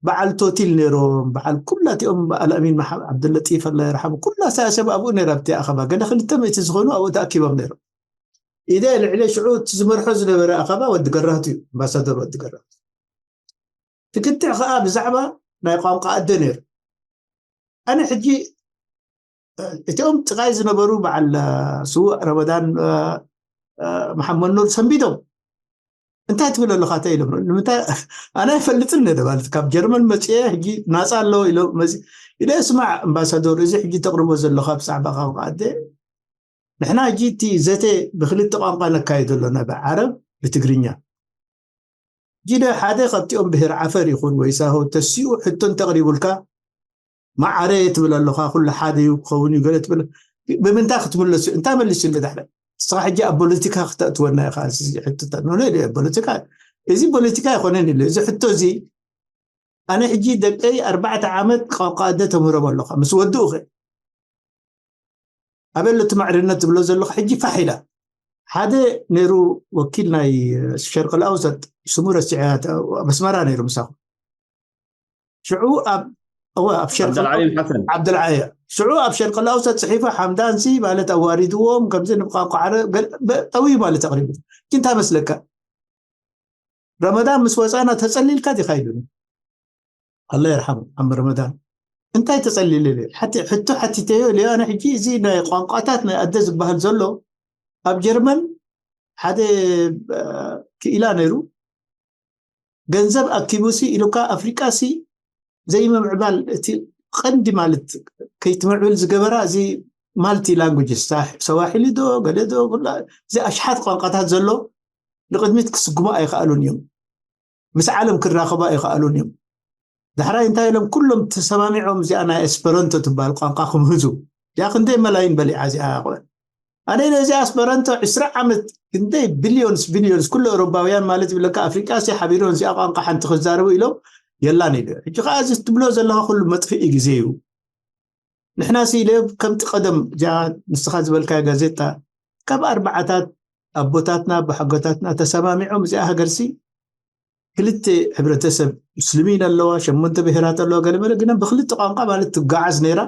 በዓል ቶቲል ነይሮም፣ በዓል ኩላቲኦም፣ ኣልኣሚን ዓብደለጢፍ ኣላ ይርሓሙ፣ ኩላ ሳያ ሰብ ኣብኡ ነይራ ኣብቲ ኣኸባ። ገለ ክልተ ሚእቲ ዝኾኑ ኣብኡ ተኣኪቦም ነይሮም። ኢደ ልዕሊ ሽዑ እቲ ዝመርሖ ዝነበረ ኣኸባ ወዲ ገራህቱ እዩ፣ ኣምባሳደር ወዲ ገራህቱ። ትክትዕ ከዓ ብዛዕባ ናይ ቋንቋ ኣደ ነይሩ። ኣነ ሕጂ እቲኦም ጥቃይ ዝነበሩ በዓል ስዉእ ረመዳን መሓመድ ኑር ሰንቢዶም እንታይ ትብል ኣለኻ? እንታይ ኢሎም? ንምንታይ ኣነ ኣይፈልጥን ነደ ማለት ካብ ጀርመን መፅኤ ሕጂ ናፃ ኣለዎ ኢሎም መዚ ኢለ ስማዕ ኣምባሳዶር፣ እዚ ሕጂ ተቕርቦ ዘለኻ ብዛዕባ ቋንቋ ኣደ ንሕና ሕጂ እቲ ዘተ ብክልተ ቋንቋ ነካይዶ ኣለና፣ ብዓረብ ብትግርኛ። ሕጂ ዶ ሓደ ካብቲኦም ብሄር ዓፈር ይኹን ወይ ሳሆ ተሲኡ ሕቶ እንተቕሪቡልካ ማዓረ ትብል ኣለኻ፣ ኩሉ ሓደ እዩ ክኸውን እዩ ገለ ትብል። ብምንታይ ክትምለሱ? እንታይ መሊሱ እንደ ዳሕረ ንስኻ ሕጂ ኣብ ፖለቲካ ክተእትወና ኢኻ? ሕቶታት ኖ ኖ ፖለቲካ እዚ ፖለቲካ ኣይኮነን ኢለ እዚ ሕቶ እዚ ኣነ ሕጂ ደቀይ ኣርባዕተ ዓመት ቋንቋ ኣደ ተምህሮም ኣለኻ ምስ ወድኡ ኸ ኣበይ ኣሎ እቲ ማዕርነት ትብሎ ዘለኻ? ሕጂ ፋሕ ኢላ ሓደ ነይሩ ወኪል ናይ ሸርቂ ኣውሰጥ ስሙ ረሲዐ ኣብ ኣስመራ ነይሩ ምሳኹ ሽዑ ኣብ እወ ኣብ ሸርቂ ዓብደልዓሊም ሓሰን። ዓብደልዓያ ሽዑ ኣብ ሸርቂ ኣውሰጥ ፅሒፉ ሓምዳንሲ ማለት ኣዋሪድዎም ከምዚ ንቋንቋ ዓረ ጠውዩ ማለት ኣቕሪቡ። እንታይ መስለካ? ረመዳን ምስ ወፃና ተፀሊልካ ዲኻ ኢሉኒ። ኣላ ይርሓሙ ዓም ረመዳን እንታይ ተፀሊለ ኢለ ሕቶ ሓቲተዮ ኢለዮ። ኣነ ሕጂ እዚ ናይ ቋንቋታት ናይ ኣደ ዝበሃል ዘሎ ኣብ ጀርመን ሓደ ክኢላ ነይሩ። ገንዘብ ኣኪቡሲ ኢሉካ ኣፍሪቃሲ ዘይምምዕባል እቲ ቀንዲ ማለት ከይትምዕብል ዝገበራ እዚ ማልቲ ላንጉጅ ሰዋሒሊ ዶ ገለ ዶ እዚ ኣሽሓት ቋንቋታት ዘሎ ንቅድሚት ክስጉሙ ኣይከኣሉን እዮም። ምስ ዓለም ክራኸቡ ኣይከኣሉን እዮም። ዳሕራይ እንታይ ኢሎም ኩሎም ተሰማሚዖም እዚኣ ናይ ኤስፐረንቶ ትበሃል ቋንቋ ክምህዙ እዚኣ ክንደይ መላይን በሊዓ እዚኣ ኣነ ነዚ ኣስበረንቶ ዕስራ ዓመት ክንደይ ቢልዮንስ ቢልዮንስ ኩሉ ኤውሮባውያን ማለት ይብለካ ኣፍሪቃ ሲ ሓቢሮም እዚኣ ቋንቋ ሓንቲ ክዛረቡ ኢሎም የላን ኢሉ ሕጂ ከዓ እዚ ትብሎ ዘለካ ኩሉ መጥፍኢ ግዜ እዩ። ንሕና ሲ ኢለ ከምቲ ቀደም እዚኣ ንስኻ ዝበልካዮ ጋዜጣ ካብ ኣርባዓታት ኣቦታትና ኣቦሓጎታትና ተሰማሚዖም እዚኣ ሃገር ሲ ክልተ ሕብረተሰብ ሙስሊሚን ኣለዋ ሸሞንተ ብሄራት ኣለዋ ገለመለ ግና ብክልተ ቋንቋ ማለት ትጓዓዝ ነይራ።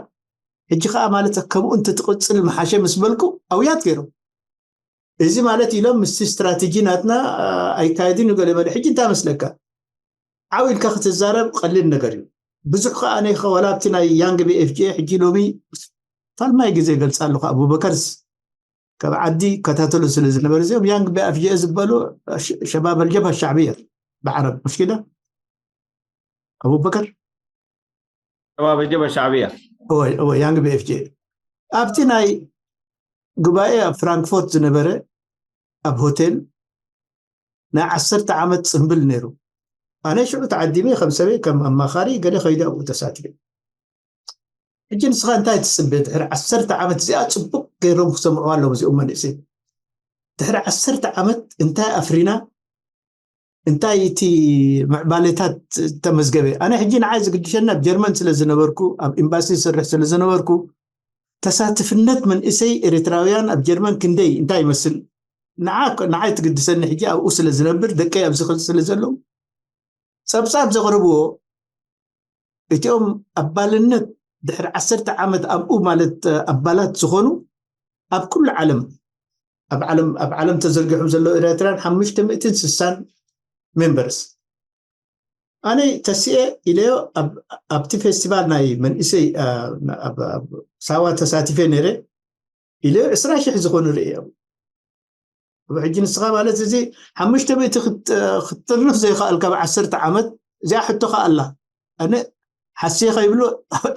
ሕጂ ከዓ ማለት ከምኡ እንትትቅፅል ምሓሸ ምስ በልኩ ኣውያት ገይሮም እዚ ማለት ኢሎም ምስቲ ስትራቴጂ ናትና ኣይካየድን እዩ ገለመለ ሕጂ እንታይ መስለካ? ዓው ኢልካ ክትዛረብ ቀሊል ነገር እዩ። ብዙሕ ከዓ ኣነ ከ ወላ ኣብቲ ናይ ያንግ ብኤፍጂ ሕጂ ሎሚ ፋልማይ ግዜ ይገልፃ ኣለኹ ኣቡበከርስ ካብ ዓዲ ይከታተሉ ስለ ዝነበሩ እዚኦም ያንግ ብኤፍጂ ዝበሉ ሸባብ ኣልጀብሃ ሻዕብያ ብዓረብ ሙሽኪላ ኣቡበከር ሸባብ ኣልጀብሃ ሻዕብያ ወይ ወይ ያንግ ብኤፍጂ ኣብቲ ናይ ጉባኤ ኣብ ፍራንክፎርት ዝነበረ ኣብ ሆቴል ናይ ዓሰርተ ዓመት ፅምብል ነይሩ። ኣነ ሽዑ ተዓዲመ ከም ሰበይ ከም ኣማኻሪ ገለ ከይደ ኣብኡ ተሳትፈ። ሕጂ ንስኻ እንታይ ትፅበ? ድሕሪ ዓሰርተ ዓመት እዚኣ ፅቡቅ ገይሮም ክሰምዑ ኣለዎም እዚኦም መንእሰይ። ድሕሪ ዓሰርተ ዓመት እንታይ ኣፍሪና? እንታይ እቲ ምዕባሌታት ተመዝገበ? ኣነ ሕጂ ንዓይ ዝግድሸኒ ኣብ ጀርመን ስለ ዝነበርኩ፣ ኣብ ኤምባሲ ዝሰርሕ ስለ ዝነበርኩ፣ ተሳትፍነት መንእሰይ ኤርትራውያን ኣብ ጀርመን ክንደይ እንታይ ይመስል ንዓ ንዓይ ትግድሰኒ። ሕጂ ኣብኡ ስለ ዝነብር፣ ደቀይ ኣብዚ ስለ ዘለዉ፣ ጸብጻብ ዘቕርብዎ እቲኦም ኣባልነት ድሕሪ ዓሰርተ ዓመት ኣብኡ ማለት ኣባላት ዝኾኑ ኣብ ኩሉ ዓለም ኣብ ዓለም ኣብ ዓለም ተዘርጊሖም ዘለዉ ኤርትራውያን ሓሙሽተ ሚእትን ስሳን ሜምበርስ። ኣነ ተስኤ ኢለዮ ኣብቲ ፌስቲቫል ናይ መንእሰይ ሳዋ ተሳቲፈ ነይረ ኢለዮ ዕስራ ሽሕ ዝኾኑ ርእዮም። ሕጂ ንስኻ ማለት እዚ ሓሙሽተ ሚእቲ ክትጥርንፍ ዘይከኣልካ ብዓሰርተ ዓመት እዚኣ ሕቶ ከኣላ ኣነ ሓስየ ከይብሉ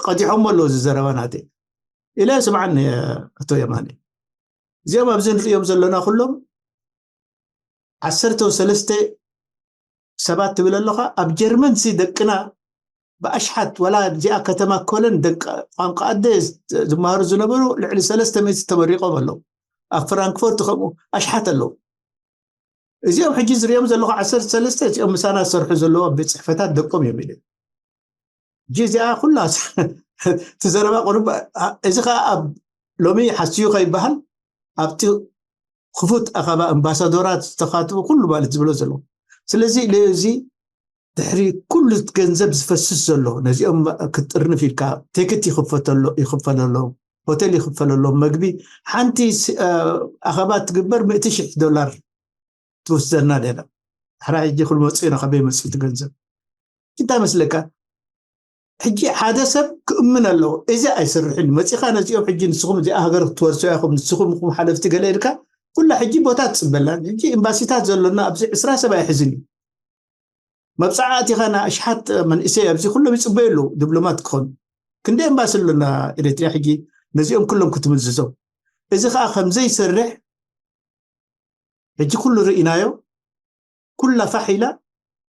ቀዲሖሞ ኣለዉ እዚ ዘረባ ናተይ ኢለ ስምዓኒ። ኣቶ የማነ እዚኦም ኣብዚ ንርእዮም ዘለና ኩሎም ዓሰርተ ሰለስተ ሰባት ትብል ኣለኻ። ኣብ ጀርመን ሲ ደቅና ብኣሽሓት ዋላ እዚኣ ከተማ ኮለን ደቂ ቋንቋ ኣደ ዝመሃሩ ዝነበሩ ልዕሊ ሰለስተ ሚእቲ ተመሪቆም ኣለዉ። ኣብ ፍራንክፎርት ከምኡ ኣሽሓት ኣለዉ። እዚኦም ሕጂ ዝሪኦም ዘለኹ ዓሰርተ ሰለስተ እዚኦም ምሳና ዝሰርሑ ዘለዉ ኣብ ቤት ጽሕፈታት ደቆም እዮም ኢለ። ሕጂ እዚኣ ኩላ ትዘረባ ቁርብ እዚ ከዓ ኣብ ሎሚ ሓስዩ ከይበሃል ኣብቲ ክፉት ኣኸባ ኣምባሳዶራት ዝተኻትቡ ኩሉ ማለት ዝብሎ ዘለዉ። ስለዚ እዚ ድሕሪ ኩሉ ገንዘብ ዝፈስስ ዘሎ ነዚኦም ክትጥርንፍ ኢልካ ቴክት ይኽፈተሎ ይኽፈለሎም ሆቴል ይኽፈለሎም መግቢ ሓንቲ ኣኸባ ትግበር ምእቲ ሽሕ ዶላር ትወስደና ደላ። ሕራ ሕጂ ክልመፁ ኢና ከበይ መፅኡ እቲ ገንዘብ እንታይ መስለካ? ሕጂ ሓደ ሰብ ክእምን ኣለዎ። እዚ ኣይሰርሕን መፂኻ ነዚኦም ሕጂ ንስኹም እዚኣ ሃገር ክትወርሶ ኢኹም ንስኹም ኹም ሓለፍቲ ገለ ኢልካ ኩላ ሕጂ ቦታ ትፅበላ። ሕጂ ኤምባሲታት ዘሎና ኣብዚ ዕስራ ሰብ ኣይሕዝን እዩ። መብፃዓ ኣቲኻ ንኣሽሓት መንእሰይ ኣብዚ ኩሎም ይፅበዩ ኣለዉ ዲፕሎማት ክኾኑ። ክንደይ ኤምባሲ ኣሎና ኤርትርያ ሕጂ ነዚኦም ኩሎም ክትምዝዞም። እዚ ከዓ ከምዘይሰርሕ ሕጂ ኩሉ ርኢናዮ። ኩላ ፋሕ ኢላ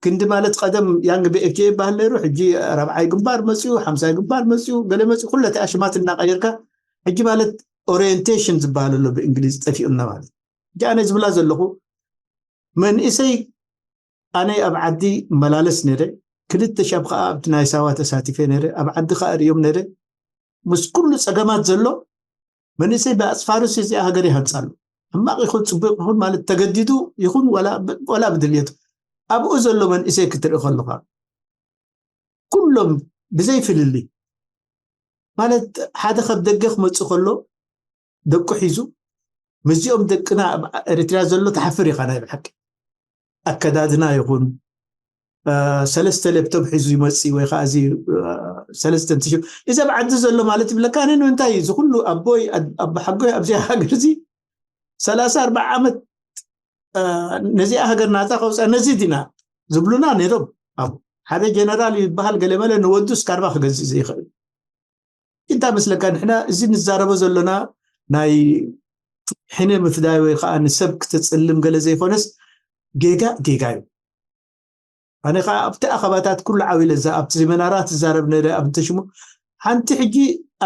ክንዲ ማለት ቀደም ያንግ ብኤፍኬ ይበሃል ነይሩ። ሕጂ ራብዓይ ግንባር መፅኡ፣ ሓምሳይ ግንባር መፅኡ፣ ገለ መፅኡ ኩለ እቲ ኣሽማት እናቀየርካ ሕጂ ማለት ኦሪየንቴሽን ዝበሃል ኣሎ ብእንግሊዝ ጠፊኡና ማለት። ሕጂ ኣነ ዝብላ ዘለኹ መንእሰይ ኣነ ኣብ ዓዲ መላለስ ነይረ ክልተ ሻብ ከዓ ኣብቲ ናይ ሳዋ ተሳቲፈ ነይረ ኣብ ዓዲ ከዓ ርእዮም ነይረ ምስ ኩሉ ፀገማት ዘሎ መንእሰይ ብኣፅፋርስ እዚኣ ሃገር ይሃንፃሉ ሕማቕ ይኹን ፅቡቅ ይኹን ማለት ተገዲዱ ይኹን ወላ ብድልየቱ ኣብኡ ዘሎ መንእሰይ ክትርኢ ከለኻ ኩሎም ብዘይ ፍልልይ ማለት ሓደ ካብ ደገ ክመፅእ ከሎ ደቁ ሒዙ ምስዚኦም ደቅና ኣብ ኤርትራ ዘሎ ትሓፍር ኢኻ ናይ ብሓቂ ኣከዳድና ይኹን ሰለስተ ሌፕቶፕ ሒዙ ይመፅእ ወይ ከዓ እዚ ሰለስተ እንትሽም እዚ ኣብ ዓዲ ዘሎ ማለት ይብለካ ኣነ ንምንታይ እዚ ኩሉ ኣቦይ ኣቦሓጎይ ኣብዚኣ ሃገር እዚ ሰላሳ ኣርባዓ ዓመት ነዚኣ ሃገር ናፃ ከውፅኣ ነዚ ዲና ዝብሉና ነይሮም ኣብ ሓደ ጀነራል ይበሃል ገለመለ ንወዱ ስካርባ ክገዝእ ዘይኽእል እንታይ መስለካ ንሕና እዚ ንዛረቦ ዘሎና ናይ ሕነ ምፍዳይ ወይ ከዓ ንሰብ ክተፅልም ገለ ዘይኮነስ ጌጋ ጌጋ እዩ ኣነ ከዓ ኣብቲ ኣኸባታት ኩሉ ዓው ኢለ ኣብቲ ዜመናራ ትዛረብ ነረ ኣብ እንተሽሙ ሓንቲ ሕጂ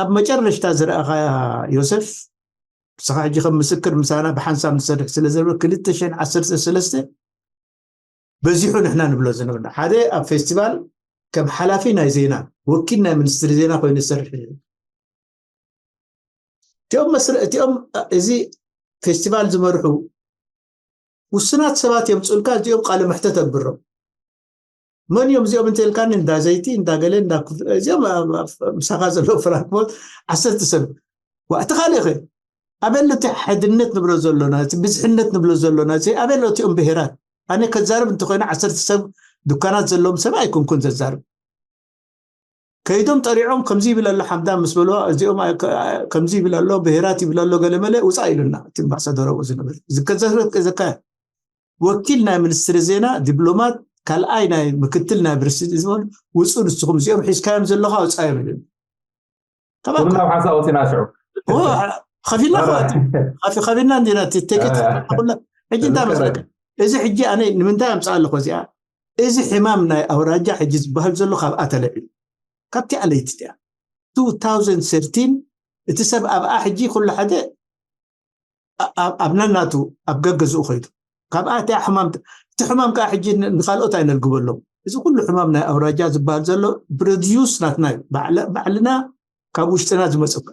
ኣብ መጨረሽታ ዝረኣኻ ዮሰፍ ንስኻ ሕጂ ከም ምስክር ምሳና ብሓንሳብ ንሰርሕ ስለ ዘለ ክልተ ሽሕን ዓሰርተ ሰለስተ በዚሑ ንሕና ንብሎ ዝነበርና ሓደ ኣብ ፌስቲቫል ከም ሓላፊ ናይ ዜና ወኪል ናይ ሚኒስትሪ ዜና ኮይኑ ዝሰርሕ ነይሩ እቲኦም መስርዕ እቲኦም እዚ ፌስቲቫል ዝመርሑ ውስናት ሰባት የምፅኡልካ እዚኦም ቃለ መሕተት ኣግብሮም መን እዮም እዚኦም እንተልካኒ እንዳ ዘይቲ እንዳ ገለ እንዳ እዚኦም ምሳኻ ዘለዉ ፍራንክፎርት ዓሰርተ ሰብ ዋእቲ ካልእ ኸ ኣበሎ እቲ ሓድነት ንብሎ ዘሎና እቲ ብዝሕነት ንብሎ ዘሎና እዚ ኣበሎ እቲኦም ብሄራት ኣነ ከዛርብ እንተኮይነ ዓሰርተ ሰብ ዱካናት ዘለዎም ሰብ ኣይኮንኩን ዘዛርብ ከይዶም ጠሪዖም ከምዚ ይብል ኣሎ ሓምዳን ምስ በልዋ እዚኦም ከምዚ ይብል ኣሎ ብሄራት ይብል ኣሎ ገለመለ ውፃእ ኢሉና እቲ ኣምባሳደር ኣብኡ ዝነበር ዝከዘካ ወኪል ናይ ሚኒስትሪ ዜና ዲፕሎማት ካልኣይ ናይ ምክትል ናይ ብርስ ዝበሉ ውፁ ንስኹም እዚኦም ሒዝካዮም ዘለኻ ውፃዮም ይብል ኩልና ሓንሳ ወፂና ሽዑ ከፊልና ከፊልና እንዲና ቴክት ኩላ ሕጂ እንታይ መስለካ እዚ ሕጂ ኣነ ንምንታይ ኣምፅኣ ኣለኹ እዚኣ? እዚ ሕማም ናይ ኣውራጃ ሕጂ ዝበሃል ዘሎ ካብኣ ተለዒሉ፣ ካብቲ ኣለይቲ እያ። two thousand thirteen እቲ ሰብ ኣብኣ ሕጂ ኩሉ ሓደ ኣብ ነናቱ ኣብ ገገዝኡ ኸይዱ ካብኣ እቲኣ ሕማም፣ እቲ ሕማም ከዓ ሕጂ ንካልኦት ኣይነልግበሎም። እዚ ኩሉ ሕማም ናይ ኣውራጃ ዝበሃል ዘሎ ብረድዩስ ናትና እዩ። ባዕልና ካብ ውሽጥና ዝመፅእ